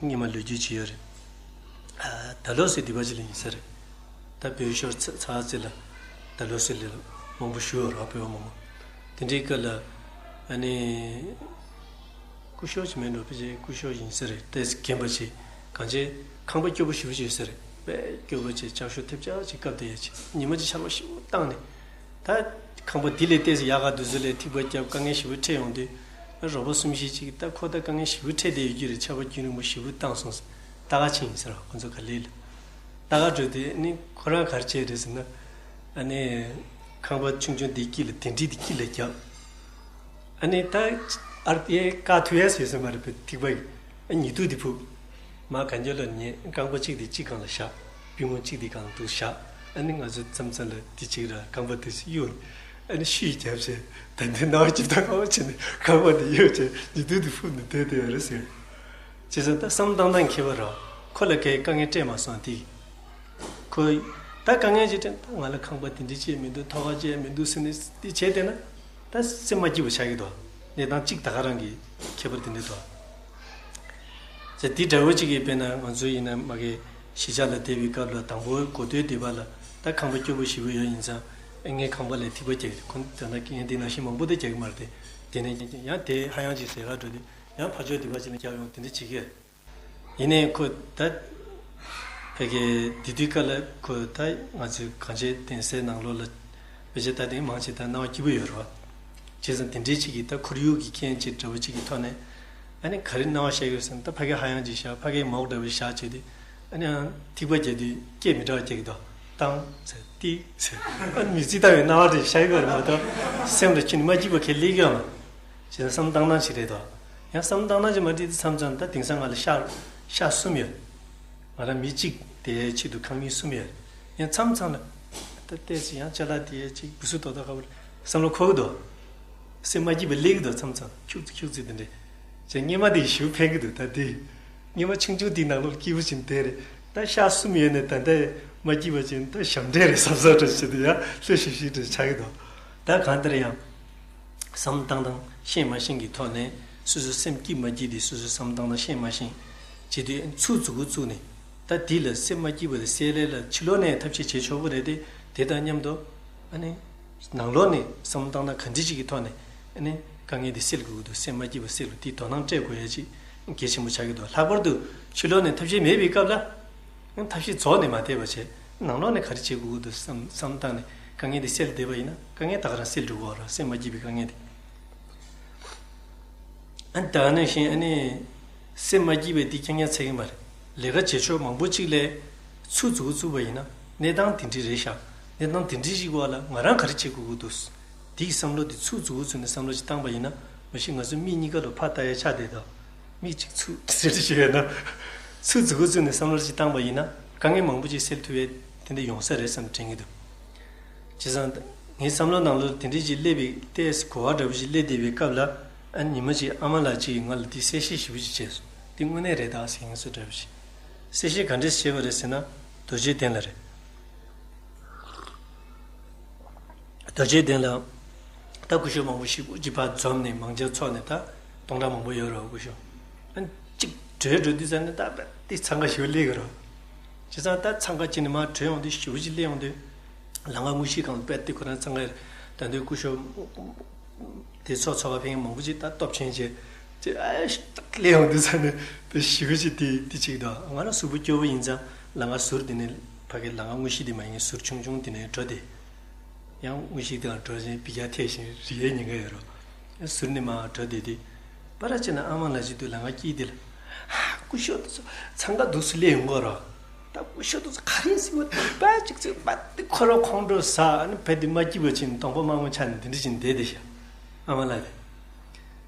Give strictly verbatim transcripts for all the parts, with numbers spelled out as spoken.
སྔོན་མ་ལོ་རྒྱུས་ཅིག་ཡོད་རེད། ཨ། ད་ལོ་སི་སྡིག་པ་ཅིག་ལ་ཡིན་ས་རེད། ད་བོད་ཤོར་ཚ་ཚ་ཚེ་ལ། ད་ལོ་སི་ལ་མང་པོ་ཞུ་ཡོད་རེད། བོད་མང་པོ། དེ་འདྲའི་སྐབས་ལ། ཨ་ནི། སྐུ་ཞབས་ཅིག་མེད་འགྲོ་ཕལ་ཆེར་སྐུ་ཞབས་ཡིན་ས་རེད། ཏོག་ཙམ་རྒན་པ་ཅིག་གང་ཅི། ཁང་པ་སྐྱོ་པོ་ཞེ་པོ་ཅིག་ཡོད་ས་རེད། དཔེ་སྐྱོ་པོ་ཅིག་ལྕགས་ཤོག་ཐེབས་ཆག་ཅིག་བཀབ་བསྡད་ཡོད་ཅིག་ཉི་མ་ཅིག་ཆར་པ་ཞེ་པོ་བཏང་ནས། ད་ཁང་པ་འདི་ལས་ཏོག་ཙམ་ཡག་ག་འདུག་ཟེར་ལས་ཐིགས་པ་བརྒྱབ། དཀའ་ངལ་ཞེ་པོ་འཕྲད་ཡོང་དུས། རོགས་པ་གསུམ་བཞི་ཅིག་ད་ཁོ་ད་དཀའ་ངལ་ཞེ་པོ་འཕྲད་བསྡད་ཡོད་རྒྱུ་རེད། ཆར་པ་རྒྱུན་རིང་པོ་ཞེ་པོ་བཏང་སོང་ཟེར། ལྟ་ག་ཕྱིན་ཡིན་ཟེར་བ། ཁོ་ཚོ་ག་ལེ་ལ། ལྟ་ག་འགྲོ་དུས་ནི་ཁོ་རང་ག་རེ་བྱས་རེད་ཟེར་ན། ཨ་ནི། ཁང་པ་ཆུང་ཆུང་འདི་དཀྱིལ་ལ་དེ་འདྲི་འདི་དཀྱིལ་ལ་བརྒྱབ། ཨ་ནི་ད། ཨར་ཏེ་ཀ་ཐུ་ཡ་ཟེར་ས་མ་རེད་པས་ཐིགས་པ་ཡིན། ཨ་ཉི་གདུགས་འདི་ཕུབ། མ་གན་རྒྱ་ལ་ཉེ་རྐང་པ་གཅིག་དེ་གཅིག་སྒང་ལ་བཞག་པུས་མོ་གཅིག་དེ་སྒང་ལ་འདུག་བཞག་ཨ་ནི་ང་ཚོ་མཚམས་མཚམས་ལ་དེ་གཅིག་ར་རྐང་པ་དེ་གཡུག་ཨ་ནི་ཤུད་རྒྱབ་བྱས། ད་འདི་ནང་ཅིག་ད་ཁ་བ་བྱས་ནས་རྐང་པ་དེ་གཡུག་བྱས་ཉི་གདུགས་དེ་ཕུབ་ནས་བསྡད་བསྡད་ཡོད་རེད་ཟེར། བྱས་ཙང་ད་བསམ་བཏང་སྟངས་ཁྱད་པར་ར། ཁོ་ལ་གའི་དཀའ་ངལ་སྤྲད་མ་སོང་དེ། ཁོ། ད་དཀའ་ངལ་ཅིག་དྲན། ད་ང་ལ་ཁང་པ་དེ་འདྲ་ཅིག་མི་འདུག་ཐོག་ཁ་ཅིག་མི་འདུག་ཟེར་ནས་དེ་བྱས་བསྡད་ན། ད་སེམས་མ་སྐྱིད་པ་ཆགས་ཀྱི་འདུག་གནས་སྟངས་གཅིག་ད་ག་རང་གི་ཁྱད་པར་དེ་འདྲ་འདུག་ཟེར། དེ་འདྲ་བོ་གཅིག་གིས་དཔེར་ན་ང་ཚོ་ཡིན་ན་མ་གི་གཞིས་ཆགས་ལ་བསྡད་པའི་སྐབས་ལ་དང་པོ་འགོ་སྟོད་སྡིག་པ་ལ་ད་ཁང་པ་སྐྱོ་པོ་ཞེ་པོ་ཡོད་ཡིན་ཙང་། ཨེ་ངའི་ཁང་པ་ལ་ཐིགས་པ་རྒྱག་གི་རེད། ཁོང་དེ་ན་ངས་འདི་ནང་བཞིན་མང་པོ་དེ་རྒྱག་གི་མ་རེད་དེ། དེ་ནས་ཡང་དེ་ཧ་ཡང་ཅིག་ཟེར་ག་འགྲོ་དུས་ཡང་ཕར་ཕྱོགས་སྡིག་པ་ཅིག་ལ་རྒྱག་ཡོང་དེ་འདྲ་བྱེད་ཀྱི་ཡོད། ཡིན་ནའི་ཁོ་ད། ཕ་གི་དེ་དུས་སྐབས་ལ་ཁོ་ད་ང་ཚོའི་གངས་ཅན་གདན་སའི་ནང་ལོགས་ལ་ཕལ་ཆེར་ད་དེང་མང་ཆེ་ད་སྣང་བ་སྐྱིད་པོ་ཡོད་རེད་བ། བྱས་ཙང་དེ་འདྲའི་ཅིག་གིས་ད་ཁོར་ཡུག་གི་རྐྱེན་ཅིག་འདྲ་བོ་ཅིག་གི་ཐོག་ནས། ཨ་ནི་ག་རེ་སྣང་བ་ཤར་གྱི་ཡོད་ཟེར་ན། ད་ཕ་གི་ཧ་ཡང་ཅིག་བཞག་ཕ་གི་མོག་འདྲ་བོ་བཞག་བྱས་དུས། ཨ་ནི་ཡང་ཐིགས་པ་རྒྱག་དུས་སྐད་མི་འདྲ་བ་རྒྱག་གི་འདུག་ཏང་ཟེར་ཏི་ཟེར། ཨ་ནི་མི་ཚིག་ལྟ་བའི་སྣང་བ་དེ་ཤར་གྱི་ཡོད་རེད་མ་གཏོགས། སེམས་ལ་ཁྱོན་ནས་མ་སྐྱིད་པ་གང་ཡང་སླེབས་ཀྱི་ཡོད་མ་རེད། བྱས་ཙང་བསམ་བཏང་སྟངས་ཤིག་རེད་དོ། ཡང་བསམ་བཏང་སྟངས་ཤིག་མ་འགྲིག་དུས་མཚམས་མཚམས་ད་དེང་སང་ང་ལ་ཤག་ཤག་གསུམ་ཡོད། ང་རང་མི་གཅིག་དེའི་ཆེད་དུ་ཁང་མིག་གསུམ་ཡོད། ཡང་མཚམས་མཚམས་ལ། ད་ལྟས་ཅིག་ཡང་ཅ་ལག་དེའི་ཅིག་འུ་སུ་ཏོག་ཏོག་ཁ་བོར་བསམ་བློ་འཁོར་གི་འདུག་སེམས་མ་སྐྱིད་པ་སླེབས་ཀྱི་འདུག་མཚམས་མཚམས་ཁྱུག་ཙི་ཁྱུག་ཙི་དེ་འདྲས། བྱས་སྔོན་མ་དེ་ཞུ་ཕན་གྱི་འདུག་ད་དེ། སྔོན་མ་ཆུང་ཆུང་དེའི་ནང་ལོགས་སྐྱིད་པོ་ཅིག་བསྡད་རེད། ད་ཤག་གསུམ་ཡོད་ནས་ད་ལྟ་མ་སྐྱིད་པ་ཅིག་ད་ཞབས་འདྲེན་རེད་བསམ་བསམ་འདྲ་ཞིག་འདུག་ཡ་ལྷོད་ཤིག་ཤིག་འདྲ་ཆགས་ཀྱི་འདུག་ད་གང་ལྟར་ཡང་། བསམ་བཏང་སྟངས་ཤེས་མ་ཤེས་ཀྱི་ཐོག་ནས་སོ་སོའི་སེམས་སྐྱིད་མ་སྐྱིད་དེ་སོ་སོའི་བསམ་བཏང་སྟངས་ཤེས་མ་ཤེས། བྱེད་དུས་ཚུགས་ཚུགས་ཀྱི་ཚུགས་ནས། ད་དེ་ལ་སེམས་མ་སྐྱིད་པ་དེ་སེལ་ལས་ལ་ཕྱི་ལོགས་ནས་ཐབས་ཤེས་བྱེད་ཆོག་གི་རེད་དེ། དེ་དང་མཉམ་དུ། ཨ་ནི། ནང་ལོགས་ནས་བསམ་བཏང་སྟངས་ག་འདྲ་ཞིག་གི་ཐོག་ནས། ཨ་ནི། དཀའ་ངལ་དེ་སེལ་དགོས་ཀྱི་འདུག་སེམས་མ་སྐྱིད་པ་སེལ་དགོས་དེ་དོ་སྣང་སྤྲད་དགོས་ཡ་ཅིག་གལ་ཆེན་པོ་ཆགས་ཀྱི་འདུག་ལྷག་པར་དུ་ཕྱི་ལོགས་ནས་ཐབས་ཤེས་མེད་པའི་སྐབས་ལ། ཐབས་ཤེས་རྫོགས་ནས་མ་བསྡད་པ་བྱས། ནང་ལོགས་ནས་ག་རེ་བྱེད་དགོས་ཀྱི་འདུག་བསམ་བསམ་བཏང་ནས་དཀའ་ངལ་དེ་སེལ་བསྡད་པ་ཡིན་ན་དཀའ་ངལ་ད་ག་རང་སེལ་འགྲོ་གི་ཡོད་རེད། སེམས་མ་སྐྱིད་པའི་དཀའ་ངལ་དེ། ཨ་ནི་ད་ག་ནང་བཞིན་ཨ་ནི། སེམས་མ་སྐྱིད་པའི་དེ་རྐྱང་རྐྱང་ཚད་ཀྱི་མ་རེད། ལས་ཀ་བྱེད་ཕྱོགས་མང་པོ་གཅིག་ལ་ཚུགས་ཚུགས་ཚུགས་པ་ཡིན་ན་གནས་སྟངས་དེ་འདྲ་རེད་ཤག་གནས་སྟངས་དེ་འདྲ་ཞིག་བར་ལ་ང་རང་ག་རེ་བྱེད་དགོས་ཀྱི་འདུག་དེའི་བསམ་བློ་དེ་ཚུགས་ཚུགས་ཚུགས་ནས་བསམ་བློ་ཞིག་བཏང་པ་ཡིན་ན། མ་གཞི་ང་ཚོ་མིག་གཉིས་ཀ་ལ་ཕར་ལྟ་ཡ་ཆགས་བསྡད་དོ། མིག་གཅིག་ཚུགས་ཟེར་ཞིག་ཡོད་ན། ཚུགས་ཚུགས་ཚུགས་ནས་བསམ་བློ་ཞིག་བཏང་པ་ཡིན་ན་དཀའ་ངལ་མང་པོ་ཅིག་སེལ་ཐུབ་ཡས་དེ་འདྲ་ཡོང་ས་རེད་བསམ་དྲན་གྱི་འདུག་བྱས་ཙང་། ངའི་བསམ་བློ་ནང་ལ་དེ་འདྲ་ཞིག་སླེབས་པའི་ཏོག་ཙམ་གོ་བ་འདྲ་པོ་ཞིག་སླེབས་བསྡད་པའི་སྐབས་ལ། ཨ་ཉི་མ་ཅིག་ཨ་མ་ལགས་ཅིག་གིས་ང་ལ་འདི་གསལ་བཤད་ཞིབ་པོ་ཅིག་བྱས་སོང་། འདི་དངོས་གནས་རེད་ད་ཟེར་ངས་སུ་འདྲ་པོ་ཞིག་གསལ་བཤད་ག་འདྲས་བྱས་པ་རེད་ཟེར་ན། རྡོ་རྗེ་གདན་ལ་རེད། རྡོ་རྗེ་གདན་ལ། ད་སྐུ་ཞབས་མང་པོ་ཞིག་སྐུ་མཁྱེན་ཕར་འཛོམས་ནས་མང་ཇ་འཚོགས་ནས་ད་སྟོང་ཕྲག་མང་པོ་ཡོད་རེད་སྐུ་ཞབས། ཨ་གཅིག་བྲོས་འགྲོ་དུས་ཙམ་ནས་ད་དཔེ་འདི་འཚང་ཁ་ཞེ་པོ་སླེབས་ཀྱི་རེད། བྱས་ཙང་ད་འཚང་ཁ་ཅིག་ནས་མར་བྲོས་ཡོང་དུས་ཞེ་པོ་ཅིག་སླེབས་ཡོང་དུས། ལམ་ཁ་དངོས་གཞིའི་སྒང་ལ་དཔེ་འདི་ཁོ་རང་འཚང་ཁ་ཡོད། ད་དུང་སྐུ་ཞབས་དེ་ཚོགས་ཚོགས་པ་ཕན་མང་པོ་ཅིག་ད་སྟོབས་ཆེན་བྱས། ཅིག་ཨ་ཞིག་སླེབས་ཡོང་དུས་ཙམ་ནས་དཔེ་ཞེ་པོ་ཅིག་དེ་དེ་ཅིག་འདུག་ང་རང་གཟུགས་པོ་སྐྱོ་པོ་ཡིན་ཙང་ལམ་ཁ་ཟུར་དེ་ནས་ཕ་གི་ལམ་ཁ་དངོས་གཞི་དེ་མ་ཡིན་ཟུར་ཆུང་ཆུང་དེ་ནས་འགྲོ་དེ། ཡང་དངོས་གཞི་དེ་ལ་འགྲོ་བཞིན་འབུད་རྒྱག་ཐེབས་བཞིན་རེད་ཉེན་ཁ་ཡོད་རོ། ཟུར་ནས་མར་འགྲོ་བསྡད་དུས། པ་ར་ཅིག་ན་ཨ་མ་ལགས་ཅིག་འདུག་ལམ་ཁ་དཀྱིལ་དེ་ལ། ཧ། སྐུ་ཞབས་དེ་ཚོ་འཚང་ཁ་འདུག་སེ་སླེབས་ཡོང་གི་རོ། ད་སྐུ་ཞབས་དེ་ཚོ་ག་རེ་ཟེར་བ་དེ་པ་ཅིག་ཚོད་མ་དེ་ཁོ་རང་ཁོང་ཁྲོ་ཟ། ཨ་ནི་བས་དེ་མ་སྐྱིད་པ་ཕྱིན་གདོང་པ་དམར་མོ་ཆགས་ནས་དེ་འདྲ་ཅིག་བསྡད་དེ་ཤག་ཨ་མ་ལགས་དེ།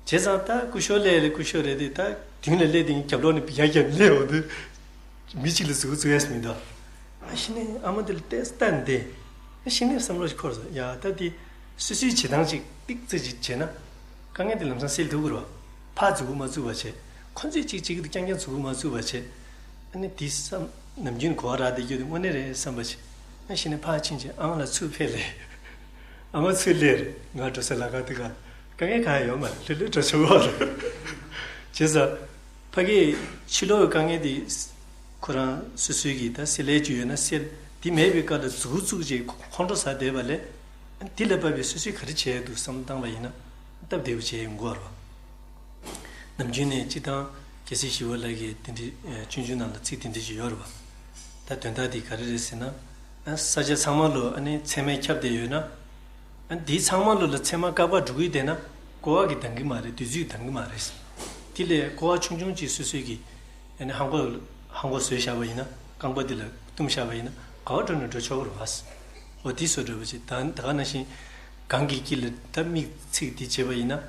བྱས་ཙང་ད་སྐུ་ཞབས་སླེབས་ལ་སྐུ་ཞབས་རེད་དེ་ད་མདུན་ལ་སླེབས་དེ་རྒྱབ་ལོགས་ནས་འབུད་རྒྱག་རྒྱབ་སླེབས་འོང་དུས། མི་གཅིག་ལ་ཟུག་ཟུག་ཡས་མི་འདུག་ཨ་ཤི་ནས་ཨ་མ་དེ་ལ་ལྟས་ལྟ་འདི། ཨ་ཤི་ནས་བསམ་བློ་ཞིག་འཁོར་སོང་། ཡ་ད་དེ་སོ་སོའི་བྱེད་སྟངས་ཅིག་ཏིག་ཙི་ཅིག་བྱས་ན། དཀའ་ངལ་དེ་ལམ་སང་སེལ་ཐུབ་ཀྱི་རེད་བ། ཕར་མཛུབ་གུ་མ་བཙུགས་པ་བྱས། ཁོ་ཚོས་གཅིག་བྱེད་ཀྱི་འདུག་རྐྱང་རྐྱང་མཛུབ་གུ་མ་བཙུགས་པ་བྱས། ཨ་ནི་དེ་བསམ་ནམ་རྒྱུན་གོ་བ་རག་བསྡད་རྒྱུ་དེ་དངོས་གནས་རེད་བསམ་པ་བྱས། ཨ་ཤི་ནས་ཕར་ཕྱིན་བྱས་ཨ་མ་ལགས་ཚུར་ཕེབས་ལས། ཨ་མ་ཚུར་སླེབས་རེད། ང་འགྲོ་ས་ལམ་ཁ་དེ་ག་དཀའ་ངལ་གང་ཡང་ཡོད་མ་རེད། ལྷོད་ལྷོད་འགྲོ་ཆོག་གི་རེད། བྱས་ཙང་། ཕ་གིའི་ཕྱི་ལོགས་ཀྱི་དཀའ་ངལ་དེ་ཁོ་རང་སོ་སོའི་གི་ད་སེལ་ཡས་ཅིག་ཡོད་ན་སེལ། དེ་མེད་པའི་སྐབས་ལ་མཛུབ་གུ་བཙུགས་བྱས་ཁོང་ཁྲོ་ཟ་བསྡད་པ་ལས། དེ་ལ་བབས་པའི་སོ་སོས་ག་རེ་བྱས་འདུག་བསམ་བློ་བཏང་བ་ཡིན་ན། སྟབས་བདེ་པོ་བྱས་ཡོང་གི་ཡོད་རེད་པ། ནམ་རྒྱུན་ནས་སྤྱིར་བཏང་རྒྱལ་སྲས་ཞི་བ་ལྷ་གིས་དེ་འདྲའི་ཆུང་ཆུང་ནང་ལ་ཚིག་དེ་འདྲ་ཞིག་ཡོད་རེད་པ། ད་དོན་དག་དེ་ག་རེ་རེད་ཟེར་ན། ས་ཆ་ཚང་མ་ལ་ཨ་ནི་ཚེར་མ་ཁྱབ་བསྡད་ཡོད་ན། ཨ་ནི་དེའི་ཚང་མ་ལ་ལ་ཚེར་མ་དཀར་པོ་འགྲོ་གི་བསྡད་ན། ཀོ་བ་གིས་འདང་གི་མ་རེད། དུས་ཚོད་འདང་གི་མ་རེད། དེ་ལས་ཀོ་བ་ཆུང་ཆུང་ཅིག་སོ་སོས་ཀྱིས་ཨ་ནི་ཧང་གོ་ཧང་གོ་བཟོས་བཞག་པ་ཡིན་ན། རྐང་པ་འདི་ལ་བཏུམས་བཞག་པ་ཡིན་ན་ག་པར་འགྲོ་ན་འགྲོ་ཆོག་གི་རེད་པ། འོ་དེ་བཟོ་འདྲ་པོ་ཅིག་ད་ད་ག་ནང་བཞིན་གངས་ཀྱི་དཀྱིལ་ལ་ད་མིག་ཚིག་དེ་བྱས་པ་ཡིན་ན།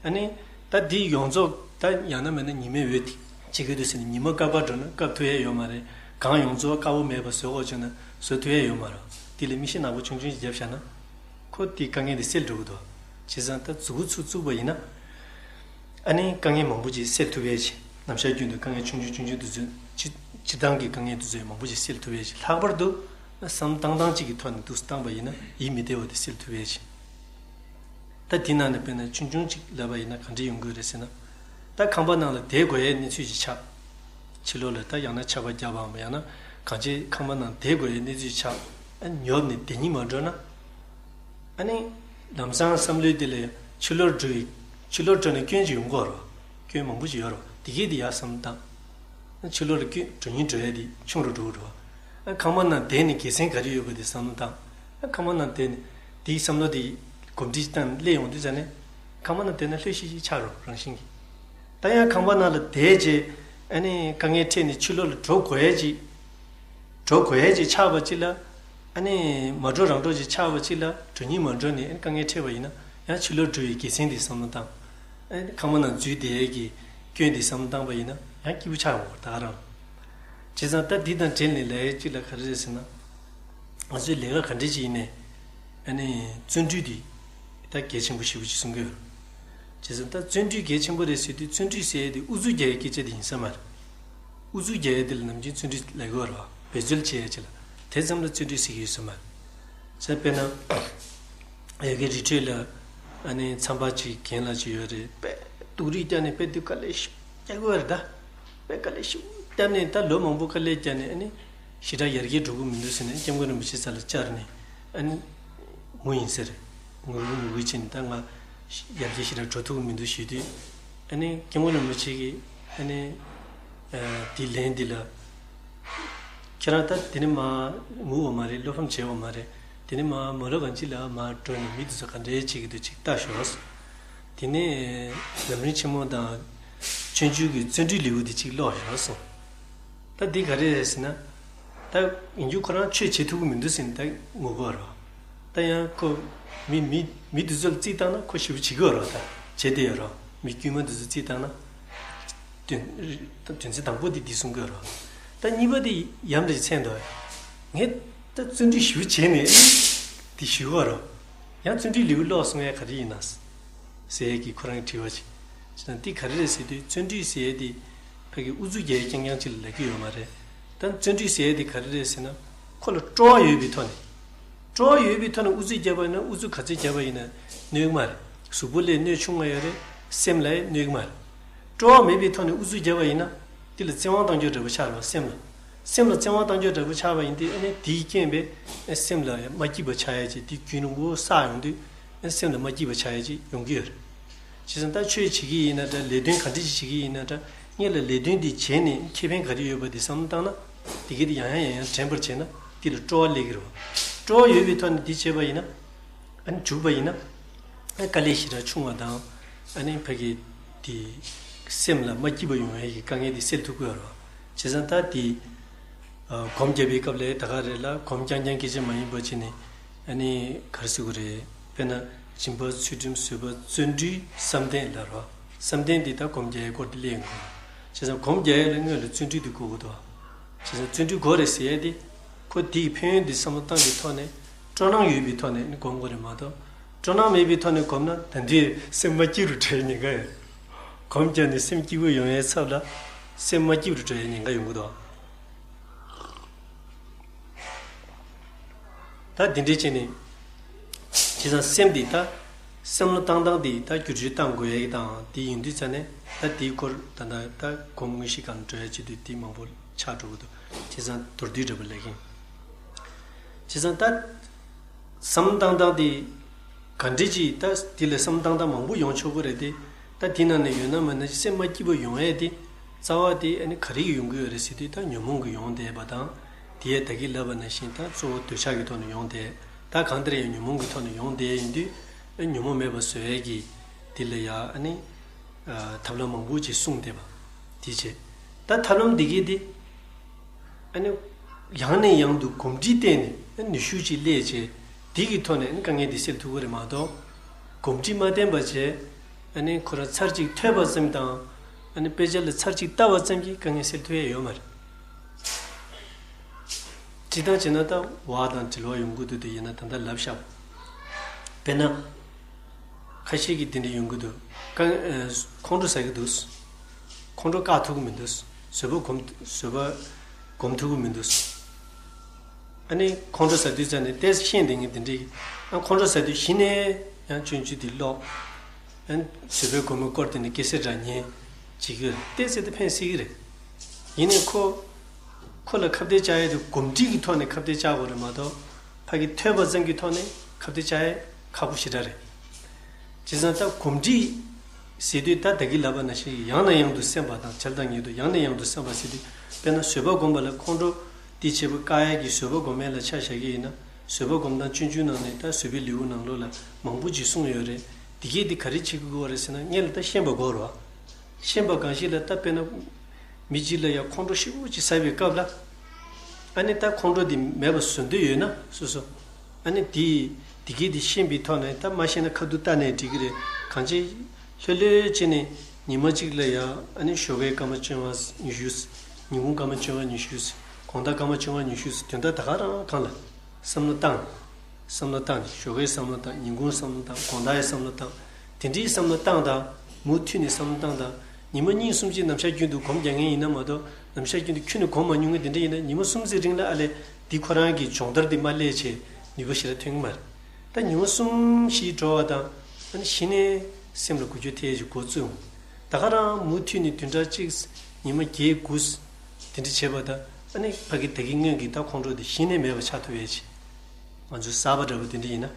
ཨ་ནི་ད་འདི་ཡོངས་རྫོགས་ད་ཡང་ན་མིན་ན་ཉི་མའི་འོད་ཅིག་གི་དུས་ཟིན་ནས་ཉི་མ་བཀབ་བཀབ་འགྲོ་ན་བཀབ་ཐུབ་ཡས་ཡོད་མ་རེད། གངས་ཡོངས་རྫོགས་དཀར་པོ་མེད་པ་བཟོ་དགོས་བྱུང་ན་བཟོ་ཐུབ་ཡས་ཡོད་མ་རེད། དེ་ལས་མིག་ཤེལ་ནག་པོ་ཆུང་ཆུང་ཞིག་བརྒྱབ་བཞག་ན། ཁོ་དེའི་དཀའ་ངལ་དེ་སེལ་འགྲོ་གི་འདུག་བྱས་ཙང་ད་མཛུབ་གུ་ཚུར་བཙུགས་པ་ཡིན་ན། ཨ་ནི་དཀའ་ངལ་མང་པོ་ཅིག་སེལ་ཐུབ་ཡས་ཅིག་ནམ་ཞག་རྒྱུན་དུ་དཀའ་ངལ་ཆུང་ཆུང་ཆུང་ཆུང་དེ་ཚོ་སྤྱི་སྤྱིར་བཏང་གི་དཀའ་ངལ་དེ་ཚོ་ཡང་མང་པོ་ཅིག་སེལ་ཐུབ་ཡས་ཅིག་ལྷག་པར་དུ་བསམ་བཏང་སྟངས་གཅིག་གི་ཐོག་ནས་འདུག་སེ་བཏང་པ་ཡིན་ན་ཡིད་མི་བདེ་བ་དེ་སེལ་ཐུབ་ཡས་ཅིག་ད་དེ་ནང་ནས་དཔེར་ན་ཆུང་ཆུང་ཅིག་ལབ་པ་ཡིན་ན་ག་འདྲ་ཡོང་གི་རེད་ཟེར་ན། ད་ཁང་པ་ནང་ལ་བསྡད་དགོས་ཡས་གནས་ཚུལ་ཅིག་ཆགས། ཕྱི་ལོགས་ལ་ད་ཡང་ན་ཆར་པ་བརྒྱབ་པའམ་ཡང་ན་གང་ཅིའི་ཁང་པ་ནང་བསྡད་དགོས་ཡས་གནས་ཚུལ་ཆགས། ཨ་ནི་ཉོབ་ནས་བསྡད་སྙིང་མ་འདོད་ན། ཨ་ནི་ལམ་སང་བསམ་བློའི་དེ་ལ་ཕྱི་ལོགས་འགྲོ་ཡི་ཕྱི་ལོགས་འགྲོ་ནས་སྐྱོན་ཅིག་ཡོང་གི་ཡོད་རེད་པ། སྐྱོན་མང་པོ་ཅིག་ཡོད་རེད་པ། དེ་གས་དེ་ཡར་བསམ་བློ་བཏང་། ཕྱི་ལོགས་ལ་སྐྱོད་འགྲོ་སྙིང་འདོད་ཡས་དེ་ཆུང་རུ་འགྲོ་གི་འདུག་ཁང་པ་ནང་བསྡད་ནས་དགེ་མཚན་ག་རེ་ཡོད་པ་དེ་བསམ་བློ་བཏང་། ཁང་པ་ནང་བསྡད་ནས་དེའི་བསམ་བློ་དེ་གོམས་འདྲིས་བཏང་ནས་སླེབས་ཡོང་དུས་ཙ་ནས། ཁང་པ་ནང་བསྡད་ན་ལྷོད་ཤིག་ཤིག་ཆགས་རོགས་རང་བཞིན་གྱིས། ད་ཡང་ཁང་པ་ནང་ལ་བསྡད་རྗེས་ཨ་ནི་དཀའ་ངལ་འཕྲད་ནས་ཕྱི་ལོགས་ལ་འགྲོ་དགོས་ཡས་ཅིག་འགྲོ་དགོས་ཡས་ཅིག་ཆགས་པ་ཅིག་ལ། ཨ་ནི་མ་འགྲོ་རང་འགྲོ་ཅིག་ཆགས་པ་ཅིག་ལ་འགྲོ་སྙིང་མ་འདོད་ནས་ཨ་ནི་དཀའ་ངལ་འཕྲད་པ་ཡིན་ན་ཡང་ཕྱི་ལོགས་འགྲོ་ཡི་དགེ་མཚན་དེ་བསམ་བློ་བཏང་། ཨ་ནི་ཁང་པ་ནང་འཛུལ་བསྡད་ཡས་ཀྱི་སྐྱོན་དེ་བསམ་བློ་བཏང་པ་ཡིན་ན་ཡང་སྐྱིད་པོ་ཆགས་ཡོང་བ་ད་ག་རང་། བྱས་ཙང་ད་འདི་དང་འབྲེལ་ནས་ལས་ཡས་ཅིག་ལ་ག་རེ་རེད་ཟེར་ན། ང་ཚོའི་ལས་ཀ་ག་འདྲ་ཅིག་ཡིན་ནའི། ཨ་ནི་བརྩོན་འགྲུས་དེ་ད་གལ་ཆེན་པོ་ཞེ་པོ་ཅིག་གསུང་གི་ཡོད། བྱས་ཙང་ད་བརྩོན་འགྲུས་གལ་ཆེན་པོ་རེད་ཟེར་དུས་བརྩོན་འགྲུས་ཟེར་ཡས་དེ་ཨུ་ཚུགས་རྒྱག་ཡས་སྐད་ཆ་དེ་ཡིན་ས་མ་རེད། ཨུ་ཚུགས་རྒྱག་ཡས་དེ་ལ་ནམ་རྒྱུན་བརྩོན་འགྲུས་ལབ་ཀྱི་ཡོད་རེད་པ། འབད་རྩོལ་བྱེད་ཡས་ཅིག་ལ་དེ་ཙམ་ལ་བརྩོན་འགྲུས་ཟེར་གྱི་ཡོད་ས་མ་རེད། བྱས་དཔེར་ན། ཡ་གི་རི་ཁྲོད་ལ་ཨ་ནི་ཚངས་པ་ཅིག་རྒན་ལགས་ཅིག་ཡོད་རེད། དཔེ་སྡུག་རུས་བརྒྱབ་ནས་དཔེ་སྡུག་དཀའ་ལས་ཞེ་པོ་རྒྱག་གི་ཡོད་རེད་ད། དཔེ་དཀའ་ལས་ཞེ་པོ་བརྒྱབ་ནས་ད་ལོ་མང་པོ་དཀའ་ལས་བརྒྱབ་ནས་ཨ་ནི་ཞེ་དྲག་ཡར་རྒྱས་འགྲོ་གི་མི་འདུག་ཟེར་ནས་སྐྱབས་མགོན་རིན་པོ་ཆེ་རྩ་ལ་བཅར་ནས་ཨ་ནི་ངུ་ཡིན་ཟེར། ངུ་གི་ངུ་གི་བྱས་ནས་ད་ང་ཡར་རྒྱས་ཞེ་དྲག་འགྲོ་ཐུབ་ཀྱི་མི་འདུག་ཞུས་དུས། ཨ་ནི་སྐྱབས་མགོན་རིན་པོ་ཆེ་གིས་ཨ་ནི་དེའི་ལན་འདི་ལ། ཁྱེད་རང་ད་དེ་ནས་མར་ངུ་བ་མ་རེད། བློ་ཕམ་བྱས་པ་མ་རེད། དེ་ནས་མར་མ་ལོ་གང་ཅི་ལ་མར་འགྲོ་ནས་མི་དེ་ཚོ་ག་འདྲས་བྱེད་ཀྱི་འདུག་ཅིག་ལྟ་ཤོག་དེ་ནས་ལམ་རིམ་ཆེན་མོ་དང་སྤྱོད་འཇུག་གི་བརྩོན་འགྲུས་ལེའུ་དེ་ཅིག་ཀློག་ཤོག་གསུངས། ད་འདི་ག་རེ་རེད་ཟེར་ན། ད་ཡིན་རྒྱུ་ཁོ་རང་ཆོས་བྱེད་ཐུབ་ཀྱི་མི་འདུག་ཟེར་ནས་ད་ངུ་གི་ཡོད་རེད། ད་ཡང་ཁོ་མི་མི་མི་དེ་ཚོ་ལ་རྩིས་བཏང་ན་ཁོ་ཞེ་པོ་བྱེད་ཀྱི་ཡོད་རེད། ད་བྱེད་བསྡད་ཡོད་རེད། མི་དཀྱུས་མ་དེ་ཚོ་རྩིས་བཏང་ན། དོན་དོན་ཚན་དང་པོ་དེ་འདི་གསུང་གི་ཡོད་རེད། ད་གཉིས་པ་དེ་ཡ་འདྲ་ཅིག་མཚན་འདུག་ངས་ད་བརྩོན་འགྲུས་ཞེ་པོ་བྱས་ནས་དེ་ཞུ་གི་ཡོད་རེད། ཡང་བརྩོན་འགྲུས་ལེའུ་ཀློག་གསུང་ཡ་ག་རེ་ཡིན་ན། ཟེར་ཡས་ཀྱི་ཁོ་རང་གི་དྲི་བ་ཅིག་བྱས་ཙང་འདི་ག་རེ་རེད་ཟེར་དུས་བརྩོན་འགྲུས་ཟེར་ཡས་དེ་ཕ་གི་ཨུ་ཚུགས་རྒྱག་ཡས་རྐྱང་རྐྱང་ཅིག་ལ་ལབ་ཀྱི་ཡོད་མ་རེད། ད་བརྩོན་འགྲུས་ཟེར་ཡས་དེ་ག་རེ་རེད་ཟེར་ན། ཁོ་ལ་སྤྲོ་བ་ཡོད་པའི་ཐོག་ནས། སྤྲོ་བ་ཡོད་པའི་ཐོག་ནས་ཨུ་ཚུགས་བརྒྱབ་པ་ཡིན་ན་ཨུ་ཚུགས་ག་ཚོད་བརྒྱབ་པ་ཡིན་ན་གནོད་ཀྱི་མ་རེད། གཟུགས་པོ་ལ་གནོད་ཆུང་བ་ཡོད་རེད། སེམས་ལ་ཡང་གནོད་ཀྱི་མ་རེད། སྤྲོ་བ་མེད་པའི་ཐོག་ནས་ཨུ་ཚུགས་བརྒྱབ་པ་ཡིན་ན་དེ་ལ་བཙན་དབང་གཏང་རྒྱུ་འདྲ་པོ་ཆགས་རེད་པ། སེམས་ལ། སེམས་ལ་བཙན་དབང་གཏང་རྒྱུ་འདྲ་པོ་ཆགས་པ་ཡིན་དུས་ཨ་ནི་དེའི་རྐྱེན་པས་སེམས་ལ་མ་སྐྱིད་པ་ཆགས་ཡས་ཅིག་དེ་རྒྱུན་རིང་པོ་བསགས་ཡོང་དུས་སེམས་ལ་མ་སྐྱིད་པ་ཆགས་ཡས་ཅིག་ཡོང་གི་ཡོད་རེད། བྱས་ཙང་ད་ཆོས་བྱེད་ཀྱི་ཡིན་ན་འདྲ། ལས་དོན་ག་འདྲ་ཞིག་བྱེད་ཀྱི་ཡིན་ན་འདྲ། སྔོན་ལ་ལས་དོན་འདི་བྱས་ནས་ཁེ་ཕན་ག་རེ་ཡོད་པ་འདི་བསམ་བློ་བཏང་ན། དེ་གས་དེ་ཡང་ཡང་ཡང་ཡང་དྲན་པར་བྱས་ན་དེ་ལ་སྤྲོ་བ་སླེབས་ཀྱི་རེད་པ། སྤྲོ་བ་ཡོད་པའི་ཐོག་ནས་འདི་བྱས་པ་ཡིན་ན། ཨ་ནི་འཇུག་པ་ཡིན་ན། ཨ་དཀའ་ལས་ཞེ་དྲག་ཆུང་བ་དང་། ཨ་ནི་ཕ་གི་དེ་སེམས་ལ་མ་སྐྱིད་པ་ཡོང་ཡས་ཀྱི་དཀའ་ངལ་དེ་སེལ་ཐུབ་ཀྱི་ཡོད་རེད་པ། བྱས་ཙང་ད་དེ་ཨ་སྒོམ་རྒྱག་པའི་སྐབས་ལ་ད་ག་རེ་ལ་སྒོམ་རྐྱང་རྐྱང་སྐད་ཆ་མ་ཡིན་པ་བྱས་ནས་ཨ་ནི་ག་རེ་ཟེར་དགོས་རེད། དཔེར་ན་སྦྱིན་པ་ཚུལ་ཁྲིམས་བཟོད་པ་བརྩོན་འགྲུས་བསམ་གཏན་ལབ་རེད་པ། བསམ་གཏན་དེ་ད་སྒོམ་རྒྱག་ཡས་སྐོར་དེ་སླེབས་ཡོང་གི་རེད། བྱས་ཙང་སྒོམ་རྒྱག་ཡས་ལ་སྔོན་ལ་བརྩོན་འགྲུས་དེ་དགོས་ཀྱི་འདུག་བྱས་ཙང་བརྩོན་འགྲུས་དགོས་རེད་ཟེར་ཡས་དེ། ཁོ་དེའི་ཕན་ཡོན་དེ་བསམ་བློ་བཏང་གི་ཐོག་ནས་སྤྲོ་སྣང་ཡོད་པའི་ཐོག་ནས་ནི་སྒོམ་དགོས་རེད་མ་གཏོགས། སྤྲོ་སྣང་མེད་པའི་ཐོག་ནས་སྒོམ་ན་ད་འདི་སེམས་མ་སྐྱིད་རུ་འགྲོ་ཡའི་ཉེན་ཁ་ཡོད། སྒོམ་བརྒྱབ་ནས་སེམས་སྐྱིད་པོ་ཡོང་ཡའི་ཚབ་ལ་སེམས་མ་སྐྱིད་རུ་འགྲོ་ཡའི་ཉེན་ཁ་ཡོང་གི་འདུག་ད་འདི་འདྲའི་བྱས་ནས་བྱས་ཙང་སེམས་འདི་ད་ བསམ་བློ་བཏང་སྟངས་དེ་ད་བསྒྱུར་བཅོས་བཏང་དགོས་ཡ་གི་དང་དེ་ཡིན་དུས་ཙ་ནས་ད་དེའི་སྐོར་ད་ད་ད་སྒོམ་དངོས་གཞི་སྒང་འགྲོ་ཡ་བྱེད་དུས་དེ་མང་པོ་ཆགས་འགྲོ་གི་འདུག་བྱས་ཙང་མདོར་བསྡུས་འདྲ་པོ་ལབ་ཀྱིན། བྱས་ཙང་ད་བསམ་བློ་བཏང་སྟངས་དེ་ག་འདྲ་ཅིག་ད་དེ་ལ་བསམ་བློ་བཏང་སྟངས་མང་པོ་ཡོང་ཆོག་གི་རེད་དེ། ད་དེ་ནང་ནས་ཡོད་ན་མེད་ན་ཅིག་སེམས་མ་སྐྱིད་པོ་ཡོང་ཡ་དེ་རྩ་བ་དེ་ཨ་ནི་ག་རེ་གི་ཡོང་གི་ཡོད་རེད་ཟེར་དུས་ད་ཉོན་མོངས་ཀྱི་ཡོང་བསྡད་པ་དང་། དེ་ཡས་ད་གིན་ལབ་པ་ནང་བཞིན་ད་གཙོ་བོ་འདོད་ཆགས་ཀྱི་ཐོག་ནས་ཡོང་བསྡད། ད་གང་ལྟར་ཡང་ཉོན་མོངས་ཀྱི་ཐོག་ནས་ཡོང་བསྡད་ཡིན་དུས། ཨ་ཉོན་མོངས་མེད་པ་བཟོ་ཡས་ཀྱི་དེ་ལ་ཡ་ཨ་ནི་ཨ་ཐབས་ལམ་མང་པོ་ཅིག་གསུངས་བསྡད་པ་དེ་བྱས། ད་ཐབས་ལམ་འདི་གས་དེ་ཨ་ནི་ཡང་ནས་ཡང་དུ་གོམས་འདྲིས་བསྟེན་ནས་ཨ་ནུས་ཤུགས་ཅིག་སླེབས་བྱས། དེ་གི་ཐོག་ནས་ཨ་ནི་དཀའ་ངལ་འདི་སེལ་ཐུབ་ཀྱི་རེད་མ་གཏོགས། གོམས་འདྲིས་མ་བསྟེན་པ་བྱས། ཨ་ནི་ཁོ་རང་ཚར་གཅིག་ཐོས་པ་ཙམ་དང་། ཨ་ནི་དཔེ་ཆ་ལ་ཚར་གཅིག་ལྟ་བ་ཙམ་གྱིས་དཀའ་ངལ་སེལ་ཐུབ་ཡ་ཡོད་མ་རེད། སྤྱིར་བཏང་བྱས་ན་ད་བ་དང་འབྲེལ་བ་ཡོང་གི་འདུག་དེ་ཡིན་ན་ད་ལྟ་ལབ་བཞག་དཔེར་ན། ཁ་ཤས་ཀྱིས་དེ་འདྲ་ཡོང་གི་འདུག་ཀ་ཨ་ཁོང་ཁྲོ་ཟ་གི་འདུག་ཁོང་ཁྲོ་བཀག་ཐུབ་ཀྱི་མི་འདུག་བཟོད་པ་སྒོམ་བཟོད་པ་སྒོམ་ཐུབ་ཀྱི་མི་འདུག་ཨ་ནི་ཁོང་ཁྲོ་ཟ་དུས་ཙ་ནས་ཏོག་ཙམ་ཤེས་བསྡད་མཁན་དེ་འདྲས་ཀྱིས། ཨ་ཁོང་ཁྲོ་ཟ་དུས་གཞི་ནས་ཡང་སྤྱོད་འཇུག་དེ་ཀློག་ཨ་ནི་བཟོད་པའི་སྒོམ་པའི་སྐོར་དེ་ནི་སྐད་ཆ་འདྲ་ཉན་བྱེད་ཀྱི་ཡོད་རེད། ཏོག་ཙམ་དེ་ཕན་སྲིད་ཀྱི་རེད། ཡིན་ནའི་ཁོ་ཁོ་ལ་ཁ་གཏད་བཅག་ཡས་དེ་གོམས་འདྲིས་ཀྱི་ཐོག་ནས་ཁ་གཏད་བཅག་དགོས་རེད་མ་གཏོགས། ཕ་གི་ཐོས་པ་ཙམ་གྱི་ཐོག་ནས་ཁ་གཏད་བཅག་ཡས་ཁག་པོ་ཞེ་དྲག་རེད། བྱས་ཙང་ད་གོམས་འདྲིས་ཟེར་དུས་ད་ད་གིན་ལབ་པ་ནང་བཞིན་ཡང་ནས་ཡང་དུ་སེམས་པ་དང་བྱས་དང་ཉིད་དུ་ཡང་ནས་ཡང་དུ་སེམས་པ་ཟེར་དུས། དཔེར་ན་བཟོད་པ་སྒོམ་པ་ལ་ཁོང་ཁྲོ་དེ་བྱེད་པ་བཀག་ཡས་ཀྱི་བཟོད་པ་སྒོམ་ཡས་ལ་ཆ་བཞག་གི་ཡིན་ན། བཟོད་པ་སྒོམ་སྟངས་སྤྱོད་འཇུག་ནང་ནས་ད་བཟོད་པའི་ལེའུ་ནང་ལོགས་ལ་མང་པོ་ཅིག་གསུངས་ཡོད་རེད། དེ་གས་དེ་ག་རེ་བྱེད་དགོས་རེད་ཟེར་ན་སྔོན་ལ་ད་ཤེས་པ་དགོས་རེད་བ། ཤེས་པ་གང་ཞིག་ལ་ད་དཔེར་ན། མི་གཅིག་ལ་ཡང་ཁོང་ཁྲོ་ཞེ་པོ་ཅིག་ཟ་བའི་སྐབས་ལ། ཨ་ནི་ད་ཁོང་ཁྲོ་འདི་མེད་པ་བཟོ་འདོད་ཡོད་ན་སོ་སོ། ཨ་ནི་དེ་དེ་གས་དེ་ཤེས་པའི་ཐོག་ནས་ད་མ་ཤེས་ན་ཁ་ཐུག་ལྟ་ནས་འགྲིག་གི་རེད། གང་ཅི་ལྷོད་ལྷོད་བྱས་ནས་ཉི་མ་གཅིག་ལ་ཡང་ཨ་ནི་ཞོགས་ཀའི་སྐར་མ་བཅོ་ལྔ་ཉི་ཤུ། ཉིན་གུང་སྐར་མ་བཅོ་ལྔ་ཉི་ཤུ། དགོང་དག་སྐར་མ་བཅོ་ལྔ་ཉི་ཤུ་དོན་དག་ད་ག་རང་གང་ལ་བསམ་བློ་བཏང་། བསམ་བློ་བཏང་ནས་ཞོགས་ཀའི་བསམ་བློ་བཏང་། ཉིན་གུང་བསམ་བློ་བཏང་། དགོང་དག་ཡི་བསམ་བློ་བཏང་། དེ་འདྲའི་བསམ་བློ་བཏང་དང་། མུ་མཐུད་ནས་བསམ་བློ་བཏང་དང་། ཉི་མ་གཉིས་གསུམ་ཅིག་ནམ་ཞག་རྒྱུན་དུ་སྒོམ་རྒྱག་མཁན་ཡིན་ན་མ་གཏོགས། ནམ་ཞག་རྒྱུན་དུ་ཁྱོན་ནས་སྒོམ་མ་མྱོང་མཁན་དེ་འདྲ་ཡིན་ན་ཉི་མ་གསུམ་ཙམ་རིང་ལ་ཨ་ལས་འདི་ཁོ་རང་གི་སྦྱོང་བརྡར་འདི་མ་སླེབས་བྱས་ནུས་པ་ཞེ་དྲག་ཐོན་གི་མ་རེད། ད་ཉི་མ་གསུམ་བཞི་འགྲོ་བ་དང་། ཨ་ནི་གཞི་ནས་སེམས་ལ་འགུལ་སྐྱོད་ཐེབས་ཀྱི་འགོ་བཙུགས་འོང་། ད་ག་རང་མུ་མཐུད་ནས་བདུན་ཕྲག་གཅིག་ཉི་མ་བརྒྱད་དགུ་དེ་འདྲ་བྱས་པ་དང་། ཨ་ནི་ཕ་གི་ད་གི་སྔོན་གྱི་ད་ཁོང་ཁྲོ་དེ་གཞི་ནས་མེད་པ་ཆགས་ཐུབ་ཡས་ཆེ། ང་ཚོའི་གསར་པ་འདྲ་པོ་དེ་འདྲ་ཡིན་ན།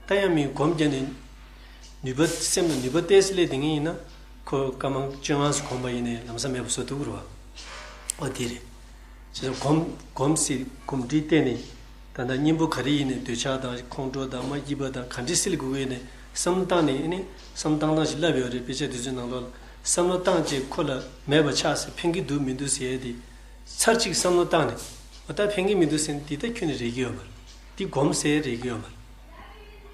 ད་ཡང་མི་སྒོམ་རྒྱག་ནས་ནུས་པ་སེམས་ལ་ནུས་པ་ཏོག་ཙམ་སླེབས་བསྡད་མཁན་ཡིན་ན། ཁོ་སྐར་མ་བཅོ་ལྔ་ཙམ་གོམས་པ་ཡིན་ནའི་ལམ་སང་མེད་པ་བཟོ་ཐུབ་ཀྱི་རེད་བ། ཨོ་དེ་རེད། བྱས་ཙང་སྒོམ་སྒོམ་སྲིད་གོམས་འདྲིས་བསྟེན་ནས། ད་ལྟ་གཉེན་པོ་ག་རེ་ཡིན་ནའི་འདོད་ཆགས་དང་ཁོང་ཁྲོ་དང་མ་སྐྱིད་པ་དང་ག་འདྲ་སེལ་དགོས་ཀྱི་ཡིན་ནའི་བསམ་བློ་བཏང་ནས་ཨ་ནི་བསམ་བློ་བཏང་སྟངས་ཤིག་བསླབས་ཡོད་རེད། དཔེ་ཆ་དེ་ཚོའི་ནང་ལོགས་ལ་བསམ་བློ་བཏང་བྱས་ཁོ་ལ་མེད་པ་ཆགས་ཟེར་ཕན་གྱི་འདུག་མི་འདུག་ཟེར་ཡས་དེ། ཚར་གཅིག་བསམ་བློ་བཏང་ནས་འོ་ད་ཕན་གྱི་མི་འདུག་ཟེར་ན་དེ་ད་ཁྱོན་ནས་རེག་གི་ཡོད་མ་རེད། དེ་སྒོམ་ཟེར་རེག་གི་ཡོད་མ་རེད།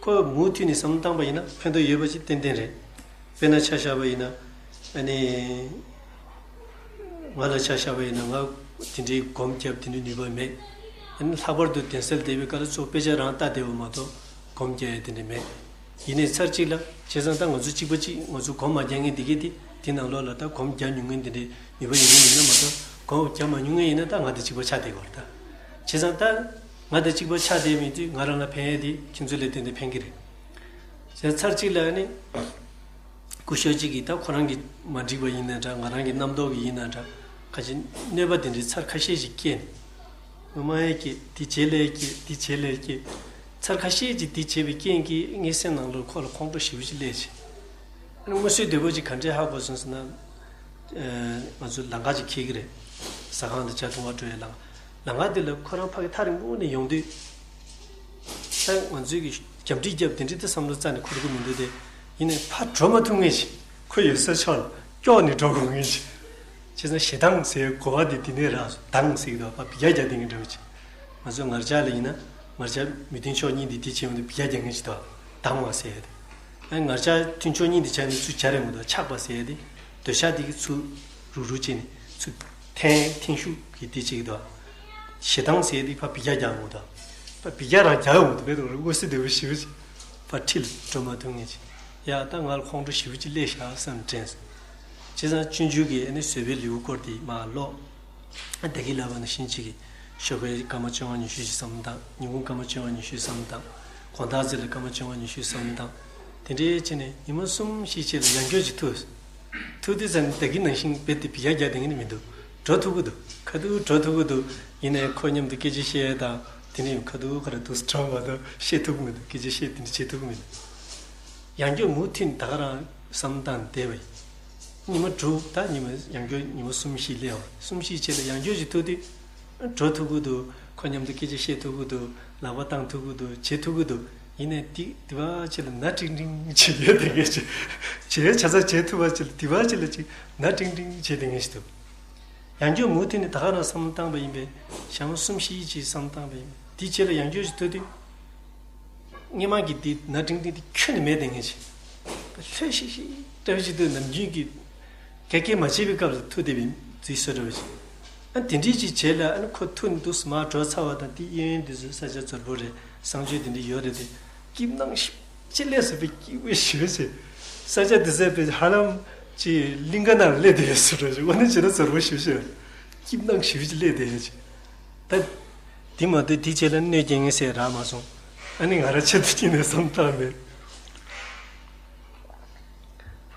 ཁོ་མུ་མཐུད་ནས་བསམ་བློ་བཏང་པ་ཡིན་ན་ཕན་ཐོགས་ཡོད་པ་ཅིག་ཏན་ཏན་རེད། དཔེར་ན་ཆ་བཞག་པ་ཡིན་ན། ཨ་ནི། ང་ལ་ཆ་བཞག་པ་ཡིན་ན་ང་དེ་འདྲའི་སྒོམ་རྒྱབ་དེ་འདྲའི་ནུས་པ་མེད། ཨ་ནི་ལྷག་པར་དུ་གདན་སར་བསྡད་པའི་སྐབས་ལ་གཙོ་བོ་དཔེ་ཆ་རང་ལྟ་བསྡད་པ་མ་གཏོགས་སྒོམ་རྒྱག་ཡ་དེ་འདྲ་མེད། ཡིན་ནའི་ཚར་གཅིག་ལ་བྱས་ཙང་ད་ང་ཚོ་གཅིག་པ་གཅིག་ང་ཚོ་སྒོམ་མ་རྒྱག་མཁན་འདི་གས་དེ་དེ་ནང་ལོགས་ལ་ད་སྒོམ་རྒྱག་མྱོང་མཁན་དེ་འདྲའི་ནུས་པ་ཡོད་མཁན་ཡིན་ན་མ་གཏོགས་སྒོམ་རྒྱག་མ་མྱོང་མཁན་ཡིན་ན་ད་ང་དང་གཅིག་པ་ཆགས་བསྡད་ཀྱི་ཡོད་རེད་ད། བྱས་ཙང་ད་ང་དང་གཅིག་པ་ཆགས་བསྡད་མེད་དུས་ང་རང་ལ་ཕན་ཡས་དེ་ཁྱེད་ཚོ་ལ་ཏན་ཏན་ཕན་གྱི་རེད། བྱས་ཙང་ཚར་གཅིག་ལ་ཨ་ནི། སྐུ་ཞབས་གཅིག་གིས་ད་ཁོ་རང་གིས་མ་འགྲིག་པ་ཡིན་ན་འདྲ། ང་རང་གི་རྣམ་རྟོག་གིས་ཡིན་ན་འདྲ། ཁ་ཅིག་གནོད་པ་དེ་འདྲའི་ཚར་ཁ་ཤས་ཤིག་སྐྱེས་ནས། ངོ་མ་ཡས་སྐྱེས་དེ་བྱེད་ལས་སྐྱེས་དེ་བྱེད་ལས་སྐྱེས། ཚར་ཁ་ཤས་ཅིག་དེ་བྱས་པའི་རྐྱེན་གྱིས་ངའི་སེམས་ནང་ལོགས་ཁོ་ལ་ཁོང་ཁྲོ་ཞེ་པོ་ཅིག་སླེབས་བྱས། ཨ་ནི་མངོན་གསལ་དོད་པོ་ཅིག་ག་འདྲས་ཧ་གོ་སོང་ཟེར་ན། ཨ་ང་ཚོ་ལམ་ཁ་ཅིག་འཁེལ་གྱི་རེད། ཟ་ཁང་དང་ཇ་འཐུང་བར་འགྲོ་ཡའི་ལམ། ལམ་ཁ་དེ་ལ་ཁོ་རང་ཕ་གི་ཐག་རིང་པོ་ནས་ཡོང་དུས། ད་ང་ཚོས་ཀྱི་རྒྱབ་འདྲི་རྒྱབ་དེ་འདྲའི་ད་བསམ་བློ་རྩ་ནས་འཁོར་གྱི་མི་འདུག་སྟེ། ཡིན་ནའི་ཕར་འགྲོ་མ་ཐུབ་མཁན་ཞིག་ཁོ་ཡོད་ས་ཕྱོགས་ལ་ཀྱོག་ནས་འགྲོ་དགོས་མཁན་ཞིག་བྱས་ཙང་ཞེ་སྡང་ཟེར་གོ་བ་དེ་དེ་ནས་རག་སོང་། སྡང་ཟེར་གྱི་འདུག་པ། འབུད་རྒྱག་རྒྱག་དེ་འདྲ་བོ་ཅིག་ང་ཚོ་ངར་ལྕགས་ལ་ཡིན་ན་ངར་ལྕགས་མི་མཐུན་ཕྱོགས་གཉིས་འདི་དེ་བྱས་ཡོང་དུས་འབུད་རྒྱག་རྒྱག་མཁན་ཞིག་འདུག་སྡང་བ་ཟེར་ཡ་དེ། ཨ་ངར་ལྕགས་མཐུན་ཕྱོགས་གཉིས་འདི་བྱས་ནས་ཚུར་སྦྱར་ཡོང་གི་འདུག་ཆགས་པ་ཟེར་ཡ་དེ། འདོད་ཆགས་དེ་གི་ཚུར་རུག་རུག་བྱས་ནས་ཚུར་འཐེན་འཐེན་ཤུགས་ཀྱིས་དེ་བྱེད་ཀྱི་འདུག་ཞེ་སྡང་ཟེར་ཡ་དེ་ཕར་འབུད་རྒྱག་རྒྱག་ཡོང་གི་འདུག་ཕར་འབུད་རྒྱག་རང་རྒྱག་ཡོང་གི་འདུག་མེད་དུ་མངོན་གསལ་དོད་པོ་ཞེ་པོ་ཅིག་ཕར་ཁྲིད་ལ་འགྲོ་མ་ཐུབ་མཁན་ཅིག་ཡ་ད་ང་ལ་ཁོང་ཁྲོ་ཞེ་པོ་ཅིག་སླེབས་ཤག་བསམ་དྲན་སོང་། བྱས་ཙང་སྤྱོད་འཇུག་གི་ཨ་ནི་བཟོད་པའི་ལེའུ་སྐོར་དེ་མར་ཀློག་ད་གིན་ལབ་པ་ནང་བཞིན་ཅིག་གིས་ཞོགས་ཀའི་སྐར་མ་བཅོ་ལྔ་ཉི་ཤུ་ཞིག་བསམ་བློ་བཏང་། ཉིན་གུང་སྐར་མ་བཅོ་ལྔ་ཉི་ཤུ་བསམ་བློ་བཏང་། དགོང་དག་ཚེ་ལ་སྐར་མ་བཅོ་ལྔ་ཉི་ཤུ་བསམ་བློ་བཏང་། དེ་འདྲའི་བྱས་ནས་ཉི་མ་གསུམ་བཞི་རྗེས་ལ་ཡང་བསྐྱར་ཅིག་ཐུག་ཐུག་དུས་ཙམ་ནས་ད་གིན་ནང་བཞིན་རྦད་དེ་བི་ཡ་རྒྱག་བསྡད་མཁན་མི་འདུག་འགྲོ་ཐུབ་ཀྱི་འདུག་ཁ་ཐུག་འགྲོ་ཐུབ་ཀྱི་འདུག་ཡིན་ནའི་ཁོ་མཉམ་དུ་སྐད་ཆ་བཤད་དང་དེ་ནས་ཁ་ཐུག་ཁ་ར་འདུག་སེ་གྲོངས་པ་དང་བཤད་ཐུབ་ཀྱི་མི་འདུག་སྐད་ཆ་བཤད་དེ་འདྲ་བྱེད་ཐུབ་ཀྱི་མི་འདུག་ཡང་བསྐྱར་མུ་མཐུད་ནས་ད་ག་རང་བསམ་བློ་བཏང་བསྡད་པ་ཡིན། ཉི་མ་དྲུག་ད་ཉི་མ་ཡང་བསྐྱར་ཉི་མ་གསུམ་བཞི་སླེབས་པ། གསུམ་བཞི་རྗེས་ལ་ཡང་བསྐྱར་ཅིག་ཐུག་དུས། འགྲོ་ཐུབ་ཀྱི་འདུག་ཁོ་མཉམ་དུ་སྐད་ཆ་བཤད་ཐུབ་ཀྱི་འདུག་ལག་པ་བཏང་ཐུབ་ཀྱི་འདུག་བྱེད་ཐུབ་ཀྱི་འདུག་ཡིན་ནའི་དེ་དེ་བ་ཅིག་ལ་ན་ཀྲིང་ཀྲིང་བྱེད་ཡོད་དེ་ངས་ཅིག་བྱས་བྱ་ས་བྱེད་ཐུབ་པ་ཅིག་ལ་དེ་བ་ཅིག་ལ་ཅིག་ན་ཀྲིང་ཀྲིང་བྱེད་དེ་ངས་ཅིག་འདུག་ཡང་བསྐྱར་མུ་མཐུད་ནས་ད་ག་རང་བསམ་བློ་བཏང་པ་ཡིན་པས་ཞག་མ་གསུམ་བཞི་ཅིག་བསམ་བློ་བཏང་པ་ཡིན་པས་དེ་རྗེས་ལ་ཡང་བསྐྱར་ཅིག་ཐུག་དུས། སྔོན་མ་གི་དེ་ན་ཀྲིང་ཀྲིང་དེ་ཁྱོན་ནས་མེད་དེ་ངས་ཅིག་ལྷོད་ཤིག་ཤིག་ལྟ་བུ་ཅིག་འདུག་ནམ་རྒྱུན་གྱི་ག་གེ་མ་བྱེད་པའི་སྐབས་སུ་ཐུག་བསྡད་པའི་རྫིག་སོ་འདྲ་བ་ཞིག་ཨ་དེ་འདྲའི་ཅིག་བྱས་ལ་ཨ་ནི་ཁོ་ཐུག་ནས་འདུག་སེ་མར་འགྲོ་ཚར་བ་དང་དེ་གཡས་གཡོན་དེ་ཚོ་ས་ཆ་འཛོལ་པོ་རེད། གསང་སྤྱོད་དེ་འདྲ་ཡོད་རེད་དེ། སྐྱིད་སྣང་ཞིག་ཅི་ལས་ཟེར་བའི་སྐྱིད་པོ་ཞེ་པོ་ཅིག་ས་ཆ་དེ་ཚོ་དཔེ་ཧ་ལམ་ཅིག་གླིང་ག་ནང་སླེབས་བསྡད་ཡོད་ས་འདྲ་ཞིག་འོ་ན་ཇི་འདྲ་འཛོལ་པོ་ཞེ་པོ་ཅིག་སྐྱིད་སྣང་ཞེ་པོ་ཅིག་སླེབས་བསྡད་ཡོད་ཅིག་ད་དེ་མ་གཏོགས་དེའི་རྗེས་ལ་གནོད་སྐྱེལ་མཁན་ཟེར་རག་མ་སོང་། ཨ་ནི་ང་རང་ཆེད་དུ་སྐྱེས་ནས་བསམ་བཏང་མེད།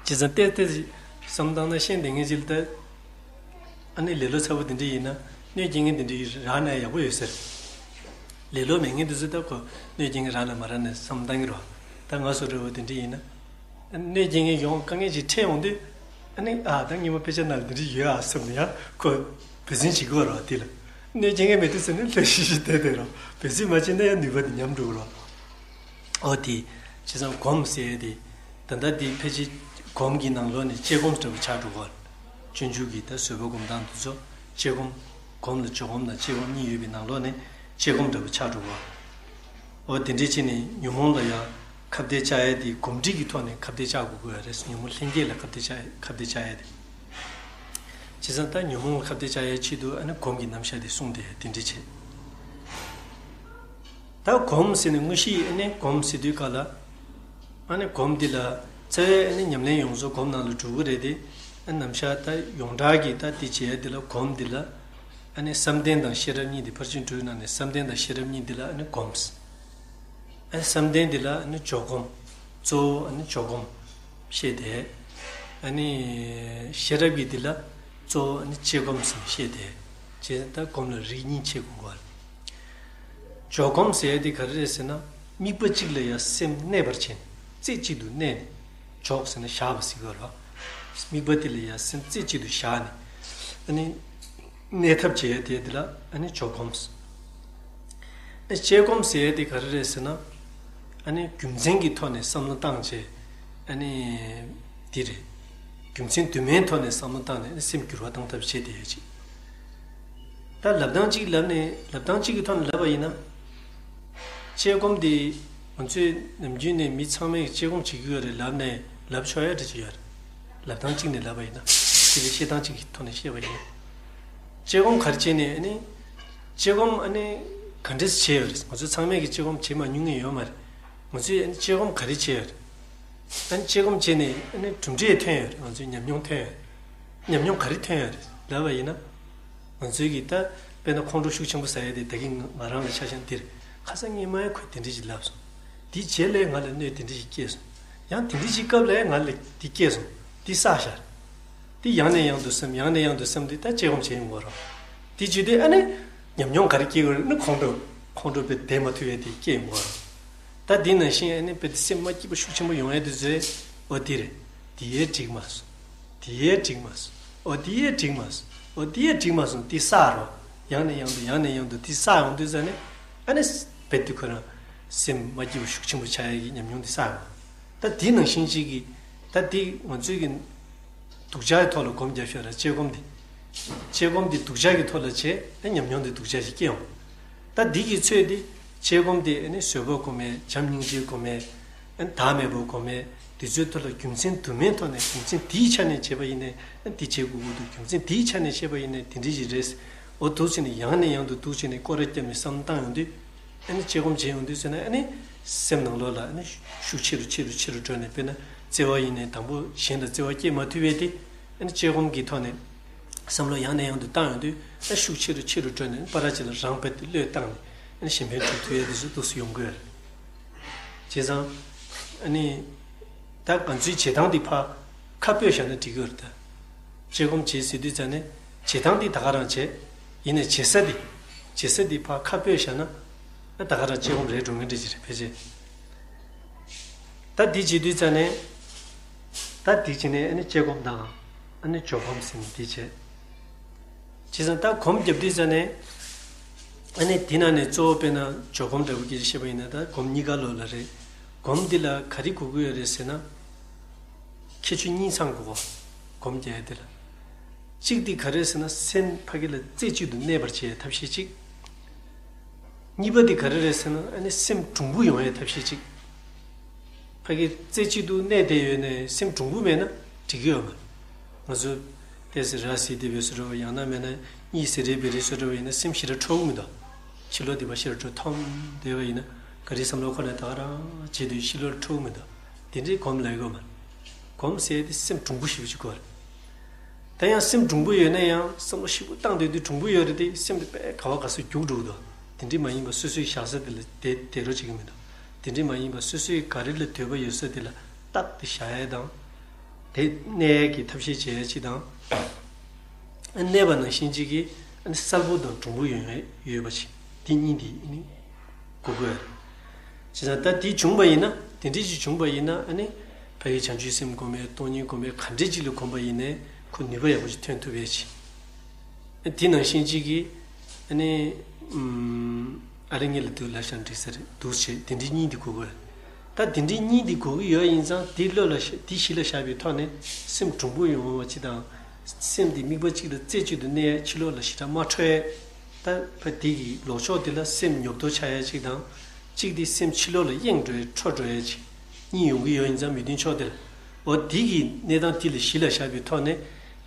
བྱས་ཙང་ཏོག་ཙམ་བསམ་བཏང་ན་ཤེས་བསྡད་མཁན་ཅིག་ལ་ད། ཨ་ནི་ལེ་ལོ་ཚ་པོ་དེ་འདྲ་ཡིན་ན་གནོད་སྐྱེལ་མཁན་དེ་འདྲ་རག་ན་ཡག་པོ་ཡོད་ཟེར། ལེ་ལོ་མེད་མཁན་དེ་ཚོ་ད་ཁོ་གནོད་སྐྱེལ་མཁན་རག་ན་མ་རག་ན་བསམ་བཏང་གི་རེད་བ། ད་ང་སོ་འདྲ་བོ་དེ་འདྲ་ཡིན་ན། གནོད་སྐྱེལ་མཁན་ཡོང་དཀའ་ངལ་ཅིག་འཕྲད་ཡོང་དུས། ཨ་ནི་ཨ་ད་སྔོན་མ་དཔེ་ཆ་ནང་ལ་འདི་འདྲ་ཡོད་ཨ་བསམ་ནས་ཡང་ཁོ་འབད་བརྩོན་བྱེད་དགོས་རེད་དེ་ལ། གནོད་སྐྱེལ་མཁན་མེད་དུས་ཟེར་ནས་ལྷོད་ཤིག་ཤིག་བསྡད་བསྡད་རོགས། འབད་བརྩོན་མ་བྱས་ན་ཡང་ནུས་པ་འདི་ཉམས་འགྲོ་གི་རེད། ཨོ་དེ། བྱས་ཙང་སྒོམ་ཟེར་ཡས་དེ། ད་ལྟ་འདི་ཕལ་ཆེར་སྒོམ་གྱི་ནང་ལོགས་ནས་དཔྱད་སྒོམ་འདྲ་བོ་ཆགས་འགྲོ་གི་རེད། སྤྱོད་འཇུག་གི་ད་བཟོད་པ་སྒོམ་སྟངས་འདི་ཚོ་དཔྱད་སྒོམ། སྒོམ་ལ་འཇུག་སྒོམ་དང་དཔྱད་སྒོམ་གཉིས་ཡོད་པའི་ནང་ལོགས་ནས་དཔྱད་སྒོམ་འདྲ་བོ་ཆགས་འགྲོ་གི་རེད། འོ་དེ་འདྲས་བྱས་ནས་ཉོན་མོངས་ལ་ཡང་ཁ་གཏད་བཅག་ཡས་དེ་གོམས་འདྲིས་ཀྱི་ཐོག་ནས་ཁ་གཏད་བཅག་དགོས་ཀྱི་ཡོད་རེད། ཉོན་མོངས་ལྷན་སྐྱེས་ལ་ཁ་གཏད་བཅག་ཁ་གཏད་བཅག་ཡས་དེ། བྱས་ཙང་ད་ཉོན་མོངས་ལ་ཁ་གཏད་བཅག་ཡས་ཆེད་དུ་ཨ་ནི་སྒོམ་གྱི་རྣམ་གཞག་དེ་གསུངས་ཏེ་དེ་འདྲས་བྱས། ད་སྒོམ་ཟེར་ནས་དངོས་གཞི་ཨ་ནི་སྒོམ་ཟེར་དུས་སྐབས་ལ། ཨ་ནི་སྒོམ་འདི་ལ་རྩ་བའི་ཨ་ནི་ཉམས་ལེན་ཡོངས་རྫོགས་སྒོམ་ནང་ལ་འགྲོ་གི་རེད་དེ། ཨ་རྣམ་གཞག་ད་ཡོངས་གྲགས་ཀྱི་ད་འདི་བྱེད་ཡ་འདི་ལ་སྒོམ་འདི་ལ། ཨ་ནི་བསམ་གཏན་དང་ཤེས་རབ་གཉིས་འདི་ཕར་ཕྱིན་དྲུག་ནང་ནས་བསམ་གཏན་དང་ཤེས་རབ་གཉིས་འདི་ལ་ཨ་ནི་སྒོམ། ཨ་བསམ་གཏན་འདི་ལ་ཨ་ནི་འཇོག་སྒོམ། གཙོ་བོ་ཨ་ནི་འཇོག་སྒོམ། བཤད་དེ། ཨ་ནི་ཤེས་རབ་ཀྱི་འདི་ལ་གཙོ་བོ་ཨ་ནི་དཔྱད་སྒོམ་ཟེར་བཤད་དེ། བྱས་ད་སྒོམ་ལ་རིགས་གཉིས་ཕྱེ་དགོས་པ། འཇོག་སྒོམ་ཟེར་ཡ་དེ་ག་རེ་རེད་ཟེར་ན། དམིགས་པ་གཅིག་ལ་ཡ་སེམས་གནས་པར་བྱས་ནས་རྩེ་གཅིག་ཏུ་གནས་ནས། འཇོག་ཟེར་ན་བཞག་པ་ཟེར་གྱི་ཡོད་རེད་བ། དམིགས་པ་དེ་ལ་ཡ་སེམས་རྩེ་གཅིག་ཏུ་བཞག་ནས། ཨ་ནི་གནས་ཐབས་བྱེད་ཡ་དེ་དེ་ལ་ཨ་ནི་འཇོག་སྒོམ་ཟེར། ཨ་དཔྱད་སྒོམ་ཟེར་ཡ་དེ་ག་རེ་རེད་ཟེར་ན། ཨ་ནི་རྒྱུ་མཚན་གྱི་ཐོག་ནས་བསམ་བློ་བཏང་བྱས། ཨ་ནི་དེ་རེད། རྒྱུ་མཚན་དུ་མའི་ཐོག་ནས་བསམ་བློ་བཏང་ནས་ཨ་ནི་སེམས་འགྱུར་བ་བཏང་ཐབས་བྱེད་བསྡད་ཡ་ཅིག་ད་ལབ་སྟངས་གཅིག་ལབ་ནས་ལབ་སྟངས་གཅིག་གི་ཐོག་ནས་ལབ་པ་ཡིན་ན། དཔྱད་སྒོམ་འདི་ང་ཚོས་ནམ་རྒྱུན་ནས་མི་ཚང་མས་དཔྱད་སྒོམ་བྱེད་ཀྱི་ཡོད་རེད་ལབ་ནས་ལབ་ཆོག་ཡ་འདྲ་ཅིག་ཡོད་རེད། ལབ་སྟངས་གཅིག་ནས་ལབ་པ་ཡིན་ན། དེ་ལས་བཤད་སྟངས་གཅིག་གི་ཐོག་ནས་བཤད་པ་ཡིན་ན། དཔྱད་སྒོམ་ག་རེ་བྱས་ནས་ཨ་ནི། དཔྱད་སྒོམ་ཨ་ནི་ག་འདྲས་བྱས་ཡོད་རེད། ང་ཚོ་ཚང་མས་ཀྱི་དཔྱད་སྒོམ་བྱེད་མ་མྱོང་མཁན་ཡོད་མ་རེད། ང་ཚོས་ཨ་ནི་དཔྱད་སྒོམ་ག་རེ་བྱས་ཡོད་རེད། ཨ་ནི་དཔྱད་སྒོམ་བྱས་ནས་ཨ་ནི་གྲུབ་འབྲས་ཐོན་ཡོད་རེད། ང་ཚོའི་ཉམས་མྱོང་ཐོན་ཡོད་རེད། ཉམས་མྱོང་ག་རེ་ཐོན་ཡོད་རེད་ལབ་པ་ཡིན་ན། ང་ཚོའི་གི་ད་དཔེར་ན་ཁོང་ཁྲོ་ཤུགས་ཆེན་པོ་ཟ་ཡ་དེ་ད་གིན་ང་རང་ལ་ཆ་བཞག་འདིར་ཁ་སང་སྔོན་མ་ཡང་ཁོས་དེ་འདྲ་ཞིག་ལབ་སོང་། དེའི་རྗེས་ལ་ང་ལ་གནོད་དེ་འདྲ་ཞིག་སྐྱེས་སོང་། ཡང་དེ་འདྲ་ཞིག་སྐབས་ལ་ང་ལ་དེ་སྐྱེས་སོང་། དེ་བསགས་ཤག་དེ་ཡང་ནས་ཡང་དུ་བསམ་ཡང་ནས་ཡང་དུ་བསམ་དུས་ད་དཔྱད་སྒོམ་བྱེད་ཡོང་གི་རེད། དེ་བྱེད་དུས་ཨ་ནི་ཉམས་མྱོང་ག་རེ་སྐྱེ་དགོས་རེད་ན་ཁོང་ཁྲོ་ཁོང་ཁྲོ་དཔེ་བསྡད་མ་ཐུབ་ཡ་དེ་སྐྱེ་ཡོང་གི་རེད། ད་དེ་ནང་བཞིན་ཨ་ནི་དཔེ་དེ་སེམས་མ་སྐྱིད་པོ་ཤུགས་ཆེན་པོ་ཡོང་ཡ་དེ་ཚོའི་འོ་དེ་རེད། དེ་ཡས་འགྲིག་མ་སོང་། དེ་ཡས་འགྲིག་མ་སོང་། འོ་དེ་ཡས་འགྲིག་མ་སོང་། འོ་དེ་ཡས་འགྲིག་མ་སོང་། དེ་བསགས་རོགས། ཡང་ནས་ཡང་དུ་ཡང་ནས་ཡང་དུ་དེ་བསགས་ཡོང་དུས་ཙ་ནས་ཨ་ནི་དཔེ་དེ་ཁོ་རང་སེམས་མ་སྐྱིད་པོ་ཤུགས་ཆེན་པོ་ཆགས་ཡ་གི་ཉམས་མྱོང་དེ་བསགས་ཡོང་། ད་དེ་ནང་བཞིན་གཅིག་གི་ད་དེ་ང་ཚོའི་གི་སྡུག་ཅག་གི་ཐོག་ལ་སྒོམ་རྒྱབ་ཤོག་ར་དཔྱད་སྒོམ་འདི། དཔྱད་སྒོམ་འདི་སྡུག་ཅག་གི་ཐོག་ལ་བྱས་ཨ་ཉམས་མྱོང་འདི་སྡུག་ཅག་ཞིག་སྐྱེ་འོང་། ད་འདི་གི་ཚོད་འདི་དཔྱད་སྒོམ་འདི་ཨ་ནི་བཟོད་པ་སྒོམ་མེད་བྱམས་སྙིང་རྗེ་སྒོམ་མེད་ཨ་ནི་བདག་མེད་པ་སྒོམ་མེད་འདི་ཚོའི་ཐོག་ལ་རྒྱུ་མཚན་དུ་མའི་ཐོག་ནས་རྒྱུ་མཚན་འདིའི་ཆ་ནས་བྱས་པ་ཡིན་ནའི་ཨ་ནི་འདི་བྱེད་དགོས་ཀྱི་འདུག་རྒྱུ་མཚན་འདིའི་ཆ་ནས་བཤད་པ་ཡིན་ནའི་འདི་འདྲ་ཞིག་རེད། འོ་འདུག་བྱས་ནས་ཡང་ནས་ཡང་དུ་འདུག་བྱས་ནས་སྐོར་ར་བརྒྱབ་ནས་བསམ་བློ་བཏང་ཡོང་དུས། ཨ་ནི་དཔྱད་སྒོམ་བྱེད་ཡོང་དུས་ཟེར་ན་ཨ་ནི་སེམས་ནང་ལོགས་ལ་ཨ་ནི་ཤུགས་ཆེ་རུ་ཆེ་རུ་ཆེ་རུ་འགྲོ་ནས་དཔེར་ན་བརྩེ་བ་ཡིན་ནའི་དང་པོ་གཞན་ལ་བརྩེ་བ་སྐྱེ་མ་ཐུབ་པས་དེ་ཨ་ནི་དཔྱད་སྒོམ་གྱི་ཐོག་ནས་བསམ་བློ་ཡང་ནས་ཡང་དུ་བཏང་ཡོང་དུས་ཨ་ཤུགས་ཆེ་རུ་ཆེ་རུ་འགྲོ་ནས་ཨ་ནི་པ་ར་ཅིག་ལ་རང་དཔེ་དེ་བློས་བཏང་ནས་ཨ་ནི་གཞན་ཕན་སྒྲུབ་ཐུབ་ཡས་དེ་ཚོ་འདུག་སེ་ཡོང་གི་ཡོད་རེད། བྱས་ཙང་ཨ་ནི་ ད་ང་ཚོའི་བྱེད་སྟངས་འདི་ཕར་ཁ་སྤོས་བཞག་ན་འགྲིག་གི་རེད་ད། དཔྱད་སྒོམ་བྱེད་ཟེར་དུས་ཙང་ནས་བྱེད་སྟངས་འདི་ད་ག་རང་བྱེད། ཡིན་ནའི་བྱེད་ས་འདི། བྱེད་ས་འདི་ཕར་ཁ་སྤོས་བཞག་ན། ད་ག་རང་དཔྱད་སྒོམ་རེད་འགྲོ་ངེས་འདྲ་ཅིག་རེད་ཕལ་ཆེར། ད་འདི་བྱེད་དུས་ཙང་ནས། ད་འདི་བྱེད་ནས་ཨ་ནི་དཔྱད་སྒོམ་དང་། ཨ་ནི་འཇོག་སྒོམ་ཟེར་ནས་འདི་བྱེད། བྱས་ཙང་ད་སྒོམ་རྒྱབ་དུས་ཙང་ནས། ཨ་ནི་འདི་ནང་ནས་གཙོ་བོ་དཔེར་ན་འཇོག་སྒོམ་འདྲ་བོ་སྐད་ཆ་བཤད་པ་ཡིན་ན་ད་སྒོམ་གཉིས་ཀ་ལོགས་ལ་རེད། སྒོམ་འདི་ལ་ག་རེ་གོ་གི་ཡོད་རེད་ཟེར་ན། ཁྱད་ཆོས་གཉིས་ཚང་དགོས། སྒོམ་རྒྱག་ཡ་འདི་ལ། གཅིག་འདི་ག་རེ་ཟེར་ན་སེམས་ཕ་གི་ལ་རྩེ་གཅིག་ཏུ་གནས་པར་བྱེད་ཡ་ཐབས་ཤེས་གཅིག་གཉིས་པ་འདི་ག་རེ་རེད་ཟེར་ན་ཨ་ནི་སེམས་གྲུང་པོ་ཡོང་ཡ་ཐབས་ཤེས་གཅིག་ཕ་གི་རྩེ་གཅིག་ཏུ་གནས་བསྡད་ཡོད་ནས་སེམས་གྲུང་པོ་མེད་ན་འགྲིག་གི་ཡོད་མ་རེད། ང་ཚོ་ཏོག་ཙམ་ར་བཟི་བསྡད་པའི་བཟོ་འདྲ་བོ་ཡང་ན་མེད་ན་གཉིད་སད་རན་པའི་རེད་བཟོ་འདྲ་བོ་ཡིན་ན་སེམས་ཞེ་དྲག་འཕྲོག་གི་མི་འདུག་ཕྱི་ལོགས་བསྡད་པ་ཞེ་དྲག་འཕྲོག་འཐོམ་བསྡད་པ་ཡིན་ན་ག་རེ་བསམ་བློ་འཁོར་ནས་ད་ག་རང་བྱེད་དུས་ཕྱི་ལོགས་འཕྲོག་གི་མི་འདུག་དེ་འདྲའི་སྒོམ་ལ་གོ་མ་རེད། སྒོམ་ཟེར་དེ་སེམས་གྲུང་པོ་ཞེ་པོ་ཅིག་དགོས་རེད། དེ་ཡང་སེམས་གྲུང་པོ་ཡོད་ན་ཡང་བསམ་བློ་ཞིབ་པོ་བཏང་བསྡད་དུས་གྲུང་པོ་ཡོད་རེད་དེ་སེམས་དེ་དཔེ་ག་བ་ག་ས་རྒྱུག་འགྲོ་གི་འདུག་དེ་འདྲའི་མ་ཡིན་པ་སོ་སོའི་བཞག་ས་དེ་ལ་བསྡད་བསྡད་རོགས་བྱེད་ཀྱི་མི་འདུག་དེ་འདྲའི་མ་ཡིན་པ་སོ་སོའི་ག་རེ་ལ་འདོད་པ་ཡོད་ས་དེ་ལ་རྟག་ཏུ་བཞག་ཡས་དང་། དེ་གནས་ཡས་ཀྱི་ཐབས་ཤེས་བྱེད་ཡས་ཅིག་དང་། གནས་པ་ནང་བཞིན་ཅིག་གིས་གསལ་པོ་དང་གྲུང་པོ་ཡོང་ཡས་ཡོད་པ་ཅིག་འདི་གཉིས་འདི་ནི་དགོས་དགོས། བྱས་ཙང་ད་འདི་བྱུང་བ་ཡིན་ན་དེ་འདྲའི་ཅིག་བྱུང་བ་ཡིན་ན་ཨ་ནི་ཕ་གི་བྱང་ཆུབ་སེམས་སྒོམ་པའི་སྟོང་ཉིད་སྒོམ་པའི་ག་འདྲའི་ཅིག་ལ་གོམས་པ་ཡིན་ནའི་ཁོ་ནུས་པ་ཡག་པོ་ཅིག་ཐོན་ཐུབ་ཡས་ཅིག་དེ་ནང་བཞིན་གཅིག་གིས་ཨ་ནི་ཨམ་ཨ་རེ་ངེད་ལ་འདུག་ལབ་ཤག་འགྲིག་ས་རེད་འདུག་བྱས་དེ་འདྲའི་གཉིས་འདི་དགོས་དགོས། ད་དེ་འདྲའི་གཉིས་འདི་དགོས་ཀྱི་ཡོད་ཡིན་ཙང་དེ་བློ་ལ་ཤ་དེ་གཞི་ལ་བཞག་པའི་ཐོག་ནས་སེམས་གྲུང་པོ་ཡོང་བ་ཅིག་དང་། སེམས་དེ་དམིགས་པ་གཅིག་ལ་རྩེ་གཅིག་ཏུ་གནས་ཡ་ཕྱི་ལོགས་ལ་ཞེ་དྲག་མ་འཕྲོ་ཡ། ད་ཕ་དེ་གི་ལོག་ཕྱོགས་དེ་ལ་སེམས་ཉོབ་ཏོ་ཆགས་ཡ་ཅིག་དང་། གཅིག་དེ་སེམས་ཕྱི་ལོགས་ལ་གཡེང་འགྲོ་ཡ་འཕྲོ་འགྲོ་ཡ་ཅིག་གཉིས་ཡོང་གི་ཡོད་ཡིན་ཙང་མི་མཐུན་ཕྱོགས་དེ་ལ། འོ་དེ་གི་གནས་སྟངས་དེ་ལ་གཞི་ལ་བཞག་པའི་ཐོག་ནས་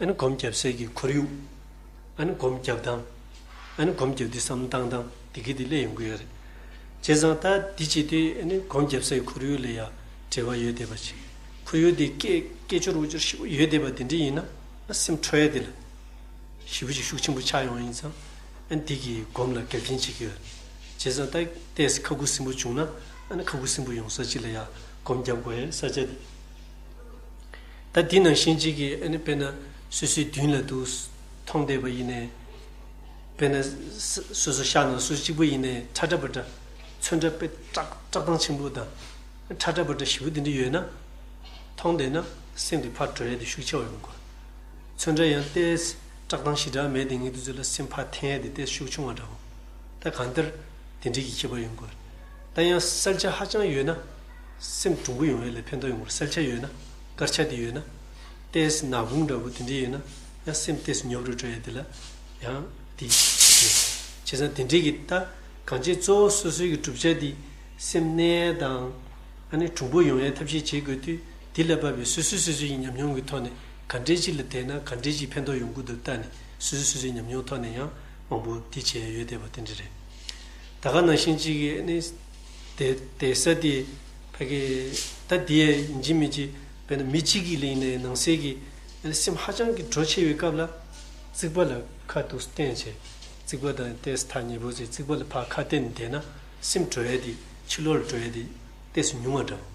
ཨ་ནི་སྒོམ་རྒྱབ་སའི་གི་ཁོར་ཡུག་ཨ་ནི་སྒོམ་རྒྱབ་སྟངས། ཨ་ནི་སྒོམ་རྒྱབ་དུས་བསམ་བློ་བཏང་སྟངས་དེ་གི་དེ་སླེབས་ཡོང་གི་ཡོད་རེད། བྱས་ཙང་ད་དེ་བྱེད་དུས་ཨ་ནི་སྒོམ་རྒྱབ་སའི་ཁོར་ཡུག་ལ་ཡ་འབྲེལ་བ་ཡོད་བསྡད་པ་ཅིག་ཁོར་ཡུག་དེ་སྐད་སྐད་ཅོར་འུ་ཅོར་ཞེ་པོ་ཡོད་བསྡད་པ་དེ་འདྲ་ཡིན་ན་ཨ་སེམས་འཕྲོ་ཡ་དེ་ལ་ཞེ་པོ་ཅིག་ཤུགས་ཆེན་པོ་ཆགས་ཡོང་ཡིན་ཙང་ཨ་ནི་དེ་གི་སྒོམ་ལ་འགལ་རྐྱེན་བྱེད་ཀྱི་ཡོད། བྱས་ཙང་ད་ཏོག་ཙམ་ཁ་ཁུ་སིམ་པོ་བྱུང་ན་ཨ་ནི་ཁ་ཁུ་སིམ་པོ་ཡོང་ས་ཅིག་ལ་ཡ་སྒོམ་རྒྱབ་དགོས་ཡ་ས་ཆ་དེ། ད་དེ་ནང་བཞིན་གཅིག་གིས་ཨ་ནི་དཔེར་ན་སོ་སོའི་མདུན་ལ་འདུག་མཐོང་བསྡད་པ་ཡིན་ནའི། དཔེར་ན་ས་སོ་སོ་ཤག་ནང་སོ་སོ་གཅིག་པུ་ཡིན་ནའི་ཁྲ་ཁྲ་པ་ཏྲ། ཚོན་ཁྲ་དཔེ་བཀྲག་བཀྲག་མདངས་ཆེན་པོ་དང་། ཁྲ་ཁྲ་པ་ཏྲ་ཞེ་པོ་དེ་འདྲ་ཡོད་ན། མཐོང་བསྡད་ན་སེམས་དེ་ཕར་འགྲོ་ཡ་དེ་ཤུགས་ཆེ་བ་ཡོང་དགོས། ཚོན་ཁྲ་ཡང་ཏོག་ཙམ་བཀྲག་མདངས་ཞེ་དྲག་མེད་དེ་ངེས་དུས་ཚོད་ལ་སེམས་ཕར་འཐེན་ཡ་དེ་ཏོག་ཙམ་ཤུགས་ཆུང་བ་འདྲ་བོ། ད་གང་ལྟར་དེ་འདྲའི་གི་ཁྱད་པར་ཡོང་གི་རེད། ད་ཡང་གསལ་ཆ་ཧ་ཅང་ཡོད་ན། སེམས་གྲུང་པོ་ཡོང་ཡ་ལ་ཕན་ཐོགས་ཡོང་གི་རེད་གསལ་ཆ་ཡོད་ན། དཀར་ཆ་དེ་ཡོད་ན། ཏོག་ཙམ་ནག་ཁུང་འདྲ་བོ་དེ་འདྲ་ཡོད་ན། ཡང་སེམས་ཏོག་ཙམ་ཉོབ་རུ་འགྲོ་ཡ་དེ་ལ། ཡང་དེ་བྱས་ཙང་དེ་འདྲའི་གི་ད་གང་ཅི་གཙོ་བོ་སོ་སོའི་གི་གྲུབ་ཆ་དེ་སེམས་གནས་ཡ་དང་། ཨ་ནི་གྲུང་པོ་ཡོང་ཡ་ཐབས་ཤེས་བྱེད་དགོས་དུས་དེ་ལ་བབས་པའི་སོ་སོ་སོ་སོའི་ཉམས་མྱོང་གི་ཐོག་ནས་ག་འདྲའི་ཅིག་ལ་བསྡད་ན་ག་འདྲའི་ཅིག་ཕན་ཐོགས་ཡོང་གི་འདུག་ལྟ་ནས་སོ་སོ་སོ་སོའི་ཉམས་མྱོང་ཐོག་ནས་ཡང་མང་པོ་དེ་བྱས་ཡོད་བསྡད་པ་དེ་འདྲ་རེད། ད་ག་ནང་བཞིན་ཅིག་གིས་ཨ་ནི་བསྡད་བསྡད་ས་དེ་ཕ་གི་ད་དེ་ཡིན་གཅིག་མིན་གཅིག་དཔེར་ན་མི་གཅིག་གིས་ལ་ཡིན་ནའི་ནང་གསེས་ཀྱི་ཨ་ནི་སེམས་ཧ་ཅང་གི་འགྲོ་ཆེ་བའི་སྐབས་ལ་རྩིག་པ་ལ་ཁ་ཐུག་བསྟན་བྱས་རྩིག་པ་དང་ཏོག་ཙམ་ཐག་ཉེ་པོ་ཟེར་རྩིག་པ་ལ་ཕར་ཁ་བསྟན་ནས་བསྡད་ན་སེམས་འགྲོ་ཡ་དེ་ཕྱི་ལོགས་ལ་འགྲོ་ཡ་དེ། ཏོག་ཙམ་ཉུང་བ་འདྲ་བོ།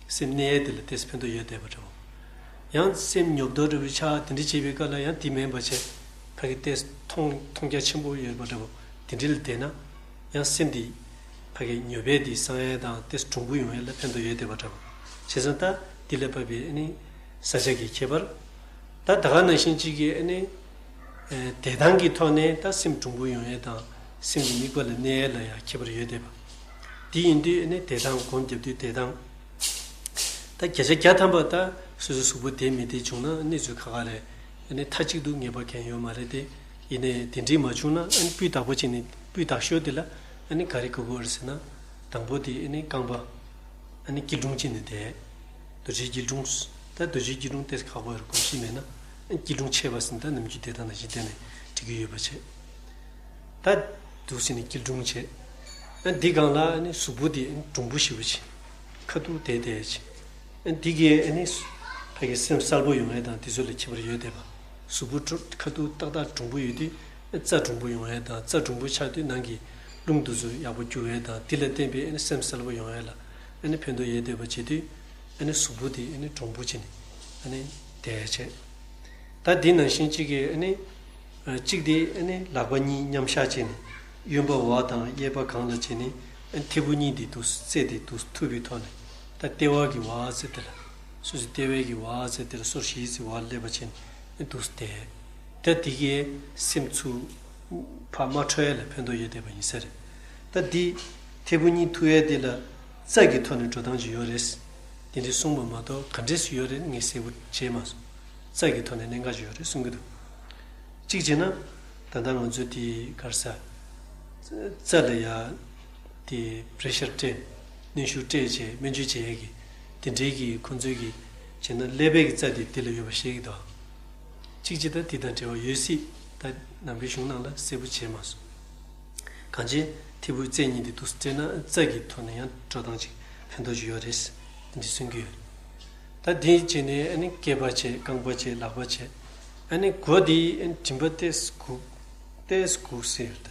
སེམས་གནས་ཡས་དེ་ལ་ཏོག་ཙམ་ཕན་ཐོགས་ཡོད་བསྡད་པ་འདྲ་བོ། ཡང་སེམས་ཉོབ་ཏོ་འདྲ་བོའི་ཆ་དེ་འདྲ་བྱེད་པའི་སྐབས་ལ་ཡང་དེ་མིན་པ་བྱས། ཕ་གི་ཏོག་ཙམ་མཐོང་མཐོང་རྒྱ་ཆེན་པོ་ཡོད་པ་འདྲ་བོ། དེ་འདྲ་ལ་བསྡད་ན། ཡང་སེམས་དེ། ཕ་གི་ཉོབ་པས་དེ་སངས་ཡས་དང་ཏོག་ཙམ་གྲུང་པོ་ཡོང་ཡས་ལ་ཕན་ཐོགས་ཡོད་བསྡད་པ་འདྲ་བོ། བྱས་ཙང་ད་དེ་ལ་བབས་པའི་ཨ་ནི། ས་ཆ་གི་ཁྱད་པར། ད་ད་ག་ནང་བཞིན་གཅིག་གིས་ཨ་ནི། ཨེ་བསྡད་སྟངས་ཀྱི་ཐོག་ནས་ད་སེམས་གྲུང་པོ་ཡོང་ཡས་དང་སེམས་ཀྱི་དམིགས་པ་ལ་གནས་ཡས་ལ་ཡང་ཁྱད་པར་ཡོད་བསྡད་པ། དེ་ཡིན་དུས་ཨ་ནི་བསྡད་སྟངས་སྒོམ་རྒྱབ་དུས་བསྡད་སྟངས། ད་བརྒྱ་ཆ་བརྒྱ་ཐམ་པ་ད་སོ་སོ་གཟུགས་པོ་བདེ་མི་བདེ་བྱུང་ན་གནས་ཚུལ་ཁག་ཁག་རེད། ཨ་ནི་མཐའ་གཅིག་ཏུ་ངེས་པ་གང་ཡོད་མ་རེད་དེ། ཡིན་ནའི་དེ་འདྲའི་མ་བྱུང་ན་ཨ་ནི་སྤུས་དག་པོ་བྱས་ནས་སྤུས་དག་ཤོས་དེ་ལ་ཨ་ནི་ག་རེ་དགོས་ཀྱི་ཡོད་རེད་ཟེར་ན། དང་པོ་དེ་ཨ་ནི་རྐང་པ། ཨ་ནི་སྐྱིལ་ཀྲུང་བྱས་ནས་བསྡད། རྡོ་རྗེ་སྐྱིལ་ཀྲུང་། ད་རྡོ་རྗེ་སྐྱིལ་ཀྲུང་ཏོག་ཙམ་ཁག་པོ་ཡོད་རེད་གོམས་གཤིས་མེད་ན། ཨ་ནི་སྐྱིལ་ཀྲུང་ཆེ་བ་ཟིན་ད་ནམ་རྒྱུན་བསྡད་སྟངས་ནང་བཞིན་བསྡད་ནས་འགྲིག་གི་ཡོད་པ་བྱས། ད་འདུག་ཟེར་ནས་སྐྱིལ་ཀྲུང་བྱས། ཨ་ནི་འདི་སྒང་ལ་ཨ་ནི་གཟུགས་པོ་དེ་ཨ་ནི་གྲུང་པོ་ཞེ་པོ་བྱས། ཁ་ཐུག་བསྡད་བསྡད་བྱས། ཨ་ནི་འདི་གས་ཨ་ནི་ཕ་གི་སེམས་གསལ་པོ་ཡོང་ཡས་དང་དེ་ཚོ་ལ་ཁྱད་པར་ཡོད་བསྡད་པ། གཟུགས་པོ་ཁྲོ་ཁ་ཐུག་ཏག་ཏག་གྲུང་པོ་ཡོད་དུས། རྩ་གྲུང་པོ་ཡོང་ཡས་དང་རྩ་གྲུང་པོ་ཆགས་དུས་ནང་གི་རླུང་དུ་ཚོ་ཡག་པོ་རྒྱུ་ཡས་དང་དེ་ལ་བརྟེན་པའི་ཨ་ནི་སེམས་གསལ་པོ་ཡོང་ཡས་ལ་ཨ་ནི་ཕན་ཐོགས་ཡོད་བསྡད་པ་བྱེད་དུས། ཨ་ནི་གཟུགས་པོ་དེ་ཨ་ནི་གྲུང་པོ་བྱས་ནས་ཨ་ནི་བསྡད་བྱས། ད་དེ་ནང་བཞིན་གཅིག་གིས་ཨ་ནི་གཅིག་དེ་ཨ་ནི་ལག་པ་གཉིས་མཉམ་བཞག་བྱས་ནས་གཡོན་པ་འོག་དང་གཡས་པ་སྒང་ལ་བྱས་ནས་ཨ་ནི་མཐེ་བོ་གཉིས་དེ་འདུག་རྩེ་དེ་འདུག་ཐུབ་པའི་ཐོག་ནས། ད་ལྟེ་བ་གི་འོག་རྩེ་དེ་ལ། སོ་སོའི་ལྟེ་བའི་གི་འོག་རྩེ་དེ་ལ་སོར་བཞི་ཙམ་འོག་སླེབས་པ་བྱས་ནས་ཨ་ནི་འདུག་བསྡད། ད་དེ་གས་སེམས་ཚུར་ཕར་མ་འཕྲོ་ཡ་ལ་ཕན་ཐོགས་ཡོད་བསྡད་པ་ཡིན་ས་རེད། ད་འདི་མཐེ་བོ་གཉིས་ཐུག་ཡ་དེ་ལ་རྩ་གི་ཐོག་ནས་འགྲོ་སྟངས་ཅིག་ཡོད་རེད། དེ་འདྲའི་གསུངས་པ་མ་གཏོགས་ག་འདྲས་སུ་ཡོད་རེད་ངས་གསལ་པོ་བྱས་མ་སོང་། རྩ་གི་ཐོག་ནས་གནད་འགག་ཅིག་ཡོད་རེད་གསུང་གི་འདུག་གཅིག་བྱས་ན། ད་ལྟ་ང་ཚོ་དེ་ག་རེ་ཟ། རྩ་ལ་ཡ། དེ་པེ་རེ་ཤར་སྤྲད། གནོན་ཤུགས་སྤྲད་བྱས་སྨན་བཅོས་བྱེད་ཡས་ཀྱི། དེ་འདྲའི་གི་ཁོང་ཚོའི་གི། བྱས་ན་ཀླད་པའི་གི་རྩ་དེ་དེ་ལ་ཡོད་པ་ཤེས་ཀྱི་འདུག་གཅིག་བྱས་ད་དེ་དང་འབྲེལ་བ་ཡོད་སྲིད། ད་ནང་པའི་གཞུང་ནང་ལ་གསལ་པོ་བྱས་མ་སོང་། གང་ཅི། མཐེ་བོའི་རྩེ་གཉིས་དེ་འདུག་སྤྲད་ན་རྩ་གི་ཐོག་ནས་ཡང་འགྲོ་སྟངས་ཅིག་ཕན་ཐོགས་ཅིག་ཡོད་རེད། དེ་འདྲ་གསུང་གི་ཡོད། ད་དེ་བྱས་ནས་ཨ་ནི་སྐེད་པ་བྱས་རྐང་པ་བྱས་ལག་པ་བྱས། ཨ་ནི་མགོ་དེ་ཨ་ནི་མགྲིན་པ་ཏོག་ཙམ་སྒུར། ཏོག་ཙམ་སྒུར་ཟེར་ཡོད་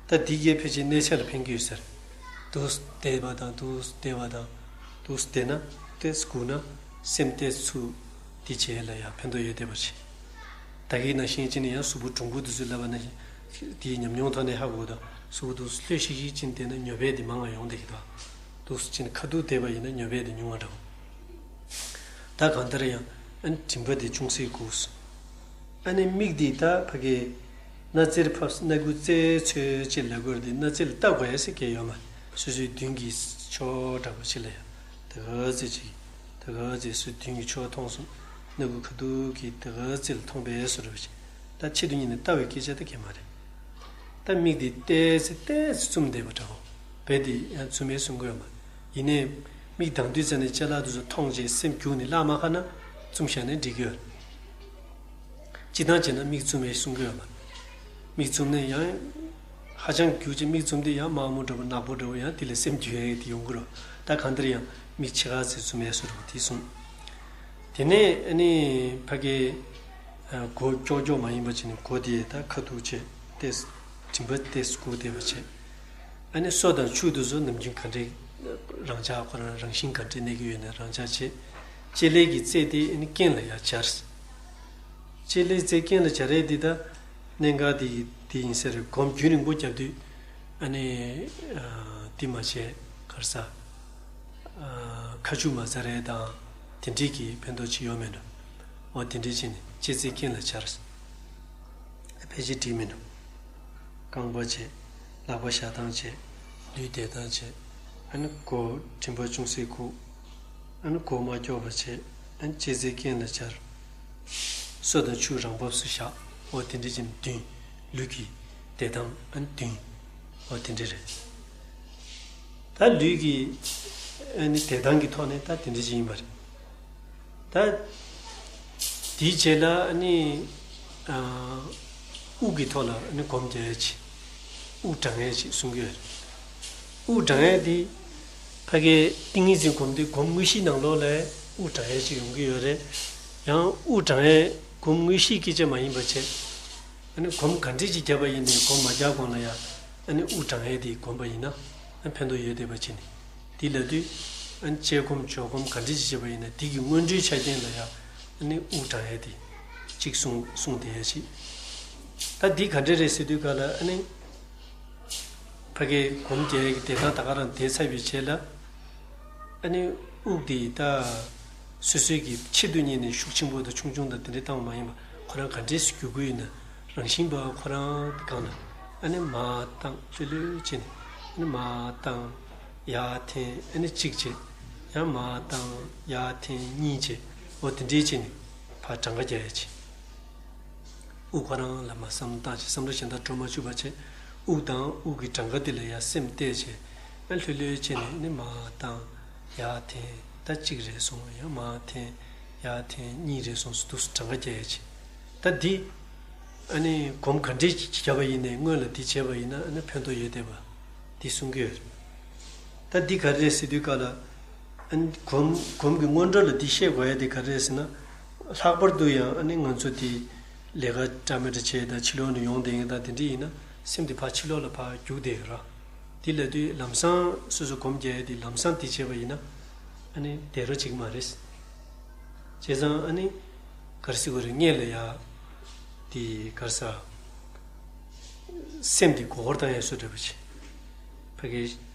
ད། ད་དེ་གས་ཕལ་ཆེར་གནས་ཚད་ལ་ཕན་གྱི་ཡོད་ཟེར། འདུག་བསྡད་པ་དང་འདུག་བསྡད་པ་དང་། འདུག་བསྡད་ན་ཏོག་ཙམ་སྒུར་ན་སེམས་ཏོག་ཙམ་ཚུར་དེ་བྱས་ལ་ཡང་ཕན་ཐོགས་ཡོད་བསྡད་པ་བྱས། ད་གིན་ནང་བཞིན་ཅི་ནས་ཡང་གཟུགས་པོ་གྲུང་པོ་དེ་ཚོས་ལབ་པ་ནང་བཞིན་དེའི་ཉམས་མྱོང་ཐོག་ནས་ཧ་གོ་དང་གཟུགས་པོ་འདུག་ལྷོད་ཤིག་ཤིག་ཅིག་བསྡད་ན་ཉོབ་པ་དེ་མང་བ་ཡོང་བསྡད་ཀྱི་འདུག་འདུག་ཅིག་ཁ་ཐུག་བསྡད་པ་ཡིན་ན་ཉོབ་པ་དེ་ཉུང་བ་འདྲ་བོ། ད་གང་ལྟར་ཡང་ཨ་ནི་མགྲིན་པ་དེ་ཅུང་ཟད་སྒུར། ཨ་ནི་མིག་འདི་ད་ཕ་གི་སྣ་རྩེར་ཕབ། སྣ་ཁུག་རྩེ་ཚོས་ཅེས་ལབ་དགོས་རེད་དེ། སྣ་རྩེ་ལ་ལྟ་དགོས་ཡ་ཟེར་གྱི་ཡོད་མ་རེད། སོ་སོའི་མདུན་གྱི་ཕྱོགས་འདྲ་པོ་ཅིག་ལ་ཡ་ད་ག་ཚོད་ཅིག་ད་ག་ཚོད་སོའི་མདུན་གྱི་ཕྱོགས་མཐོང་སོང་། སྣ་ཁུག་ཁ་ཐུག་གི་ད་ག་ཚོད་ལ་མཐོང་པའི་བཟོ་འདྲ་པོ་ཅིག་ད་ཆེད་དུ་གཉེར་ནས་ལྟ་བའི་སྐད་ཆ་ད་གས་མ་རེད། ད་མིག་འདི་ཏོག་ཙམ་ཏོག་ཙམ་བཙུམས་བསྡད་པ་འདྲ་བོ། རྦད་དེ་ཡང་བཙུམ་མེད་གསུང་གི་ཡོད་མ་རེད། ཡིན་ནའི་མིག་གདངས་དུས་ཙམ་ནས་ཅ་ལག་དེ་ཚོ་མཐོང་བྱས་སེམས་རྒྱུགས་ནས་བརླག་མ་ཁ་ན་བཙུམས་བཞག་ན་འགྲིག་གི་ཡོད་རེད། སྤྱིར་བཏང་བྱས་ན་མིག་བཙུམ་མེད་གསུང་གི་ཡོད་མ་རེད། མིག་བཙུམ་ནས་ཡང་ཧ་ཅང་རྒྱུགས་བྱས་མིག་བཙུམ་དུས་ཡང་མག་མོག་འདྲ་པོ་ནག་པོ་འདྲ་པོ་ཡང་དེ་ལ་སེམས་རྒྱུག་ཡ་དེ་ཡོང་གི་རེད། ད་གང་ལྟར་ཡང་མིག་ཕྱེད་ཀ་ཙམ་བཙུམ་ཡ་བཟོ་འདྲ་པོ་དེ་གསུངས། དེ་ནས་ཨ་ནི་ཕ་གི་མགོ་ཀྱོག་ཀྱོག་མ་ཡིན་པ་བྱས་ནས་མགོ་དེ་ད་ཁ་ཐུག་བྱས་ཏོག་ཙམ་མགྲིན་པ་ཏོག་ཙམ་སྒུར་བསྡད་པ་བྱས། ཨ་ནི་སོ་དང་ཆུ་དེ་ཚོ་ནམ་རྒྱུན་ག་འདྲའི་རང་འཇགས་ཁོ་རང་རང་བཞིན་ག་འདྲའི་གནས་ཀྱི་ཡོད་ན་རང་འཇགས་བྱས། ལྕེ་ལེ་གི་རྩེ་དེ་ཨ་ནི་རྐན་ལ་ཡར་སྦྱར། ལྕེ་ལེ་རྩེ་རྐན་ལ་སྦྱར་ཡས་དེ་ད་གནད་འགག་དེ་དེ་ཡིན་ས་རེད། སྒོམ་རྒྱུན་རིང་པོ་རྒྱབ་དུས་ཨ་ནི་དེ་མ་བྱས་ག་རེ་ཟ། ཁ་མཆུ་མ་ཟ་རེས་དང་དེ་འདྲས་ཀྱི་ཕན་ཐོགས་ཅི་ཡོད་མེད་འགྲོ། འོ་དེ་འདྲས་བྱས་ནས་ལྕེ་རྩེ་རྐན་ལ་སྦྱར། ཕལ་ཆེར་འགྲིག་མེད་འགྲོ། རྐང་པ་བྱས། ལག་པ་བཞག་སྟངས་བྱས། ལུས་བསྡད་སྟངས་བྱས། ཨ་ནི་མགོ་མགྲིན་པ་ཅུང་ཟད་སྒུར། ཨ་ནི་མགོ་མ་སྐྱོག་པ་བྱས། ཨ་ནི་ལྕེ་རྩེ་རྐན་ལ་སྦྱར། སོ་དང་ཆུ་རང་བབས་སུ་བཞག་འོ་དེ་འདྲས་བྱས་ནས་མདུན། ལུས་ཀྱི་བདེ་ཐང་ཨ་ནི་མདུན། འོ་དེ་འདྲས་རེད། ད་ལུས་ཀྱི་ཨ་ནི་བདེ་ཐང་གི་ཐོག་ནས་ད་དེ་འདྲས་ཅིག་ཡིན་པ་རེད། ད་དེའི་རྗེས་ལ་ཨ་ནི་ཨ་དབུགས་ཀྱི་ཐོག་ལ་ཨ་ནི་སྒོམ་རྒྱག་ཡས་ཅིག་དབུགས་གྲང་ཡས་ཅིག་གསུང་གི་ཡོད་རེད། དབུགས་གྲང་ཡས་དེ་ཕ་གིའི་ཏིང་ངེ་འཛིན་སྒོམ་དེ་སྒོམ་དངོས་གཞིའི་ནང་ལོགས་ལ་དབུགས་གྲང་ཡས་ཅིག་ཡོང་གི་ཡོད་རེད། ཡང་དབུགས་གྲང་ཡས་སྒོམ་དངོས་གཞིའི་སྐད་ཆ་མ་ཡིན་པ་བྱས། ཨ་ནི་སྒོམ་ག་འདྲས་ཅིག་བརྒྱབ་པ་ཡིན་ནའི་སྒོམ་མ་རྒྱག་གོང་ལ་ཡང་ཨ་ནི་དབུགས་གྲང་ཡས་དེ་སྒོམ་པ་ཡིན་ན་ཨ་ཕན་ཐོགས་ཡོད་བསྡད་པ་བྱས་ནས། དེ་ལབ་དུས་ཨ་ནི་དཔྱད་སྒོམ་འཇོག་སྒོམ་ག་འདྲས་ཅིག་བྱས་པ་ཡིན་ན་དེ་གི་སྔོན་འགྲོའི་ཆ་རྐྱེན་ལ་ཡང་ཨ་ནི་དབུགས་གྲང་ཡས་དེ་གཅིག་གསུངས་གསུངས་བསྡད་ཡས་ཅིག་ད་འདི་ག་འདྲས་རེད་ཟེར་དུས་ག་ལ་ཨ་ནི། ཕ་གིའི་སྒོམ་རྒྱག་ཡས་ཀྱི་བདེ་ཐང་ད་ག་རང་བསྡད་ཚར་བའི་རྗེས་ལ། ཨ་ནི་དབུགས་དེ་ད་སོ་སོའི་གི་ཆེད་དུ་གཉེར་ནས་ཤུགས་ཆེན་པོ་དང་ཆུང་ཆུང་དང་དེ་འདྲའི་བཏང་བ་མ་ཡིན་པ་ཁོ་རང་ག་འདྲས་སུ་རྒྱུག་གི་ཡོད་ན་རང་བཞིན་པ་ཁོ་རང་གི་སྒང་ལ་ཨ་ནི་མར་བཏང་ལྷོད་ལྷོད་བྱས་ནས་ཨ་ནི་མར་བཏང་ཡར་འཐེན་ཨ་ནི་གཅིག་བྱས། ཡང་མར་བཏང་ཡར་འཐེན་གཉིས་བྱས། འོ་དེ་འདྲས་བྱས་ནས་ཕར་གྲངས་ཀ་རྒྱག་ཡས་བྱས། དབུགས་ཁོ་རང་ལ་མར་བསམ་བློ་བཏང་བྱས་བསམ་བློ་གཞན་དག་འགྲོ་མ་བཅུག་པ་བྱས། དབུགས་དང་དབུགས་ཀྱི་གྲངས་ཀ་དེ་ལ་ཡང་སེམས་གཏད་བྱས། ཡང་ལྷོད་ལྷོད་བྱས་ནས་ནི་མར་བཏང་ཡར་འཐེན་ད་གཅིག་རེད་སོང་། ཡང་མར་འཐེན་ཡར་འཐེན་གཉིས་རེད་སོང་། འདུག་སེ་གྲངས་ཀ་རྒྱག་ཡས་བྱས། ད་འདི་ཨ་ནི་སྒོམ་ག་འདྲས་བརྒྱབ་པ་ཡིན་ནའི་སྔོན་ལ་འདི་བྱས་པ་ཡིན་ན་ཨ་ནི་ཕན་ཐོགས་ཡོད་བསྡད་པ་འདི་གསུང་གི་ཡོད་རེད། ད་འདི་ག་རེ་རེད་ཟེར་དུས་སྐབས་ལ། ཨ་ནི་སྒོམ་སྒོམ་གྱི་སྔོན་འགྲོ་ལ་འདི་ཤེས་དགོས་ཡ་དེ་ག་རེ་རེད་ཟེར་ན། ལྷག་པར་དུ་ཡང་ཨ་ནི་ང་ཚོ་དེ་ལས་ཀ་འདྲ་མི་འདྲ་བྱས་དང་ཕྱི་ལོགས་ནས་ཡོང་བསྡད་མཁན་དང་དེ་འདྲ་ཡིན་ན་སེམས་དེ་ཕར་ཕྱི་ལོགས་ལ་ཕར་རྒྱུག་བསྡད་ཡོད་ར། དེ་ལབ་དུས་ལམ་སང་སོ་སོ་སྒོམ་རྒྱག་ཡ་དེ་ལམ་སང་དེ་བྱས་པ་ཡིན་ན། ཨ་ནི་དེ་རོ་གཅིག་མ་རེད། བྱས་ཙང་ཨ་ནི་ག་རེ་ཟེར་དགོས་རེད། སྔོན་ལ་ཡ་དེ་ག་རེ་ཟ། སེམས་དེ་མགོ་སྐོར་བཏང་ཡ་བཟོ་འདྲ་པོ་བྱས། ཕ་གི་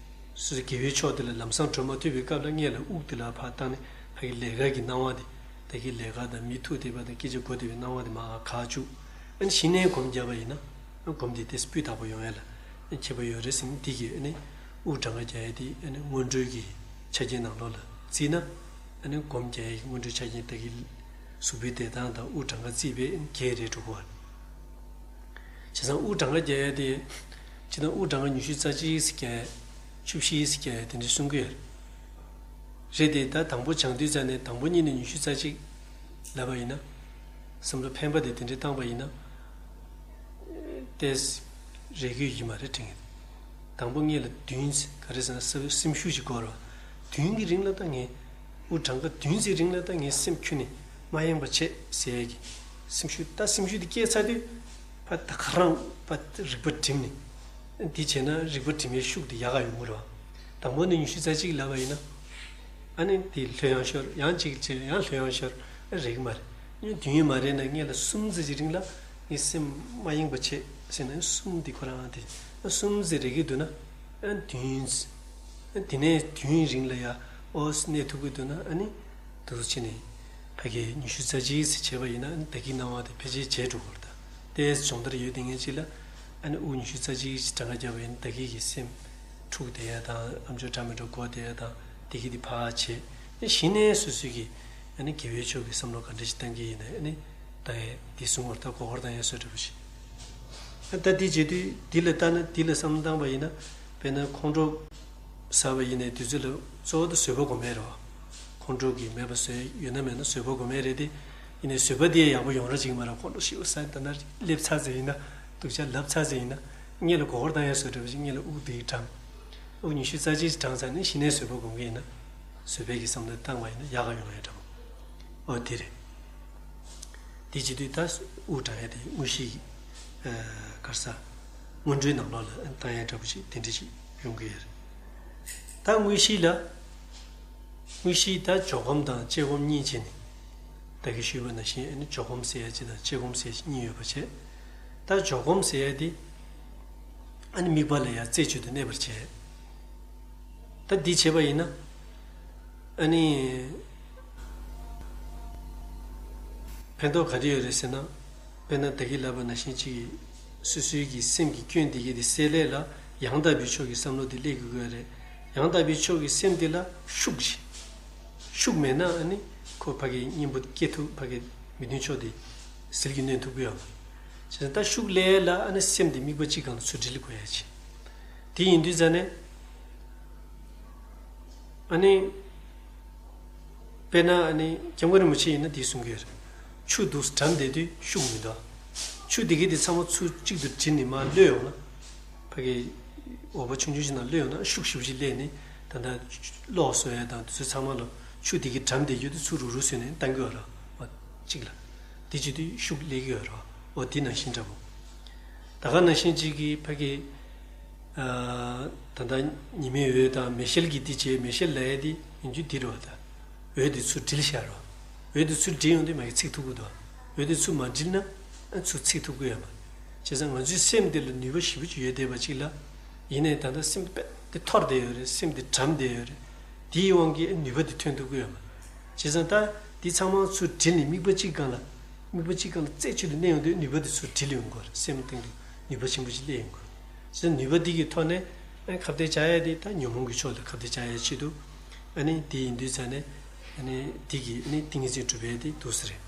སོ་སོ་དགེ་བའི་ཕྱོགས་དེ་ལ་ལམ་སང་འགྲོ་མ་ཐུབ་པའི་སྐབས་ལ་སྔོན་ལ་དབུགས་དེ་ལ་ཕར་བཏང་ནས་ཕ་གི་ལས་ཀ་གི་སྣང་བ་དེ། ད་གི་ལས་ཀ་དང་མི་ཐུག་བསྡད་པ་དང་སྐད་ཆ་གོ་བསྡད་པའི་སྣང་བ་དེ་མར་ག་བཅུག་ཨ་ནི་གཞི་ནས་སྒོམ་བརྒྱབ་པ་ཡིན་ན། སྒོམ་དེ་ཏོག་ཙམ་སྤུས་དག་པོ་ཡོང་ཡ་ལ་ཁྱད་པར་ཡོད་རེད་ཟེར་ནས། འདི་གི་ཨ་ནི་དབུགས་གྲངས་ཀ་རྒྱག་ཡ་དེ་ཨ་ནི་སྔོན་འགྲོའི་གི་ཆ་རྐྱེན་ནང་ལོགས་ལ་བརྩིས་ན། ཨ་ནི་སྒོམ་རྒྱག་ཡ་གི་སྔོན་འགྲོའི་ཆ་རྐྱེན་ད་གི་གཟུགས་པོའི་བདེ་ཐང་དང་དབུགས་གྲངས་ཀ་བརྩིས་པའི་ཨ་ནི་གལ་རེད་འགྲོ་གི་བ། བྱས་ཙང་དབུགས་གྲངས་ཀ་རྒྱག་ཡ་དེ། སྤྱིར་བཏང་དབུགས་གྲངས་ཀ་ཉི་ཤུ་རྩ་གཅིག་ཟེར་རྒྱག་ཡ། བཅུ་བཞི་ཟེར་རྒྱག་ཡ་དེ་འདྲ་གསུང་གི་ཡོད་རེད། རེད་དེ། ད་དང་པོ་སྦྱང་དུས་ཙ་ནས་དང་པོ་གཉིས་ནས་ཉི་ཤུ་རྩ་གཅིག་ལབ་པ་ཡིན་ན། བསམ་བློ་འཕེན་པ་དེ་དེ་འདྲའི་བཏང་པ་ཡིན་ན། ཏོག་ཙམ་རེ་སྐུལ་ཡིན་མ་རེད་དྲན་གི། དང་པོ་གཉིས་ལ་བདུན་ཟེར་ག་རེ་ཟེར་ན་སེམས་ཤུགས་ཤིག་འགོར་བ། བདུན་གྱི་རིང་ལ་ད་ངས། དབུགས་གྲངས་ཀ་བདུན་ཙམ་རིང་ལ་ད་ངས་སེམས་ཁྱོན་ནས་མ་ཡེངས་པ་བྱེད་ཟེར་ཡ་གི་སེམས་ཤུགས། ད་སེམས་ཤུགས་དེ་སྐྱེས་ཚར་དུས་ཕར་ད་ག་རང་ཕར་རིག་པ་བསྒྲིམས་ནས། འདི་བྱས་ན་རིག་པ་སྒྲིམ་པའི་ཤུགས་དེ་ཡག་ག་ཡོང་གི་རེད་བ། དང་པོ་ནས་ཉི་ཤུ་རྩ་གཅིག་ལབ་པ་ཡིན་ན། ཨ་ནི་དེ་ལྷོད་ཡངས་ཤོར། ཡང་གཅིག་བྱས་ཡང་ལྷོད་ཡངས་ཤོར། ཨ་རེད་གི་མ་རེད། ཨ་ནི་དུས་ཡུན་མ་རེད་ན་སྔོན་ལ་གསུམ་ཙམ་གྱི་རིང་ལ་ངས་སེམས་མ་ཡེངས་པ་བྱེད་ཟེར་ན། གསུམ་དེ་ཁོ་རང་དེ་ཨ་གསུམ་ཙམ་རེག་གི་འདུག་ན། ཨ་དུས་ཡུན། ཨ་དེ་ནས་དུས་ཡུན་རིང་ལ་ཡ་ཨོ་གནས་ཐུབ་ཀྱི་འདུག་ན། ཨ་ནི་འདུག་སེ་བྱས་ནས་ཕ་གི་ཉི་ཤུ་རྩ་གཅིག་ཙམ་བྱས་པ་ཡིན་ན། ཨ་ནི་ད་གིན་སྣང་བ་དེ་ཕལ་ཆེར་བརྗེད་འགྲོ་གི་རེད། ད་ཏོག་ཙམ་སྦྱོང་བརྡར་ཡོད་དེ་ངས་ཅིག་ལ། ཨ་ནི་དབུགས་ཉི་ཤུ་རྩ་གཅིག་གྲངས་ཀ་བརྒྱབ་པ་ཡིན་ན་ད་གིན་གྱི་སེམས་འཁྲུག་བསྡད་ཡ་དང་། ཨ་མཆོག་འདྲ་མི་འདྲ་གོ་བསྡད་ཡ་དང་། དེ་གི་དེ་ཕར་བྱས། ཨ་གཞི་ནས་སོ་སོའི་གི་ཨ་ནི་དགེ་བའི་ཕྱོགས་ཀྱི་བསམ་བློ་ག་འདྲ་ཞིག་བཏང་གི་ཡིན་ན། ཨ་ནི་ད་ཡ་འདི་གསུང་བར་ད་མགོ་སྐོར་བཏང་ཡ་བཟོ་འདྲ་པོ་ཞིག་ཨ་ད་འདི་བྱེད་དུས་འདི་ལ་ལྟ་ན། འདི་ལ་བསམ་བློ་བཏང་པ་ཡིན་ན། དཔེར་ན་ཁོང་ཁྲོ་ཟ་བ་ཡིན་ནའི་དུས་ཚོད་ལ་གཙོ་བོ་དེ་བཟོད་པ་སྒོམ་ཡས་རེད་བ། ཁོང་ཁྲོ་གི་མེད་པ་བཟོས། ཡོད་ན་མེད་ན་བཟོད་པ་སྒོམ་ཡས་རེད་དེ། ཡིན་ནའི་བཟོད་པ་དེ་ཡག་པོ་ཡོང་ར་ཅིག་མ་རེད། ཁོང་ཁྲོ་ཞེ་པོ་ཟ། ད་ན་སླེབས་ཚར་ཟེར་ཡིན་ན། སྡུག་ཅག་ལབ་ཚར་ཟེར་ཡིན་ན། སྔོན་ལ་མགོ་སྐོར་བཏང་ཡས་བཟོ་འདྲ་པོ་ཞིག་སྔོན་ལ་དབུགས་དེ་གྲངས། དབུགས་ཉི་ཤུ་རྩ་གཅིག་གྲངས་ཚར་ནས་གཞི་ནས་བཟོད་པ་སྒོམ་གི་ཡིན་ན། བཟོད་པའི་གི་བསམ་བློ་བཏང་བ་ཡིན་ན་ཡག་ག་ཡོང་ཡས་འདྲ་པོ། ཨོ་དེ་རེད། དེ་བྱེད་དུས་ད་དབུགས་གྲངས་ཡས་དེ་དངོས་གཞི། ཨ་ག་རེ་ཟ། སྔོན་འགྲོའི་ནང་ལོགས་ལ་བཏང་ཡས་འདྲ་པོ་ཞིག་དེ་འདྲ་ཞིག་ཡོང་གི་ཡོད་རེད། ད་དངོས་གཞི་ལ། དངོས་གཞི་ད་འཇོག་སྒོམ་དང་དཔྱད་སྒོམ་གཉིས་བྱས་ནས། ད་གིན་ཞུས་པ་ནང་བཞིན་ཨ་ནི་འཇོག་སྒོམ་ཟེར་ཡ་གཅིག་དང་དཔྱད་སྒོམ་ཟེར་ཡ་གཉིས་ཡོད་པ་བྱས། ད་འཇོག་སྒོམ་ཟེར་ཡ་དེ་ཨ་ནི་དམིགས་པ་ལ་ཡ་རྩེ་གཅིག་ཏུ་གནས་པར་བྱས། ད་འདི་བྱས་པ་ཡིན་ན། ཨ་ནི་ཕན་ཐོགས་ག་རེ་ཡོད་རེད་ཟེར་ན། དཔེར་ན་ད་གིན་ལབ་པ་ནང་བཞིན་ཅིག་སོ་སོའི་གི་སེམས་ཀྱི་སྐྱོན་དེ་གི་དེ་སེལ་ཡས་ལ་ཡང་དག་པའི་ཕྱོགས་ཀྱི་བསམ་བློ་དེ་སླེབས་དགོས་ཀྱི་ཡོད་རེད། ཡང་དག་པའི་ཕྱོགས་ཀྱི་སེམས་དེ་ལ་ཤུགས་ཤིག་ཤུགས་མེད་ན་ཨ་ནི་ཁོ་ཕ་གི་གཉེན་པོ་སྐྱེ་ཐུབ། ཕ་གི་མི་མཐུན་ཕྱོགས་དེ་ཟིལ་གྱིས་གནོན་ཐུབ་ཀྱི་ཡོད་མ་རེད། བྱས་ཙང་ད་ཤུགས་སླེབས་ཡས་ལ་ཨ་ནི་སེམས་དེ་དམིགས་པ་གཅིག་སྒང་ལ་ཚུར་སྒྲིལ་དགོས་ཡ་ཅིག་དེ་ཡིན་དུས་ཙ་ནས། ཨ་ནི། དཔེར་ན་ཨ་ནི་སྐྱབས་མགོན་རིན་པོ་ཆེ་ཡིན་ན་འདི་གསུང་གི་ཡོད་རེད། ཆུ་འདུག་སེ་འགྲམ་བསྡད་དུས་ཤུགས་མི་འདུག་ཆུ་དེ་གི་དེ་ཚང་མ་ཚུར་གཅིག་ཏུ་དྲིལ་ནས་མར་གློད་ཡོང་ན། ཕ་གི་འོག་པ་ཆུང་ཆུང་ཞིག་ནང་གློད་ཡོང་ན་ཤུགས་ཞེ་པོ་ཅིག་སླེབས་ནས། ད་ལྟ་གློག་བཟོ་ཡས་དང་དེ་ཚོ་ཚང་མ་ལ་ཆུ་དེ་གི་འགྲམ་བསྡད་རྒྱུ་དེ་ཚུར་རུག་རུག་བཟོས་ནས་བཏང་གི་ཡོད་རེད་བ། གཅིག་ལ། དེ་བྱེད་དུས་ཤུགས་སླེབས་ཀྱི་ཡོད་རེད་བ། འོ་དེ་ནང་བཞིན་འདྲ་པོ། ད་ག་ནང་བཞིན་གཅིག་གི་ཕ་གི། ཨ་ད་ལྟ་ཉི་མའི་འོད་དང་མེ་ཤེལ་གྱི་དེ་བྱས། མེ་ཤེལ་ལབ་ཡས་དེ་ཡིན་རྒྱུ་འདི་རེད་བ། ད་འོད་དེ་ཚུར་སྒྲིལ་བཞག་རེད་བ། འོད་དེ་ཚུར་སྒྲིལ་ཡོང་དུས་མ་གི་ཚིག་ཐུབ་ཀྱི་འདུག་འོད་དེ་ཚུར་མ་སྒྲིལ་ན་ཨ་ཚུར་ཚིག་ཐུབ་ཀྱི་ཡོད་མ་རེད། བྱས་ཙང་ང་ཚོའི་སེམས་འདི་ལ་ནུས་པ་ཞེ་པོ་ཅིག་ཡོད་བསྡད་པ་ཅིག་ལ། ཡིན་ནའི་ད་ལྟ་སེམས་དཔེ་དེ་འཐོར་བསྡད་ཡོད་རེད། སེམས་དེ་གྲམ་བསྡད་ཡོད་རེད། དེའི་དབང་གིས་ནུས་པ་དེ་ཐོན་ཐུབ་ཀྱི་ཡོད་མ་རེད། བྱས་ཙང་ད་འདི་ཚང་མ་ཚུར་སྒྲིལ་ནས་དམིགས་པ་གཅིག་སྒང་ལ། དམིགས་པ་གཅིག་སྒང་ལ་རྩེ་གཅིག་ཏུ་གནས་ཡོང་དུས་ནུས་པ་དེ་ཚུར་སྒྲིལ་ཡོང་གི་རེད། སེམས་སྟེང་དུ་ནུས་པ་ཆེན་པོ་ཞིག་སླེབས་ཡོང་གི་རེད། བྱས་ཙང་ནུས་པ་འདི་གི་ཐོག་ནས་ཨ་ཁ་གཏད་བཅག་ཡས་དེ་ད་ཉོན་མོངས་ཀྱི་ཕྱོགས་ལ་ཁ་གཏད་བཅག་ཡས་ཆེད་དུ། ཨ་ནི་དེ་ཡིན་དུས་ཙ་ནས་ཨ་ནི་དེ་གི་ཨ་ནི་ཏིང་ངེ་འཛིན་སྒྲུབ་ཡས་དེ་འདུག་སེ་རེད།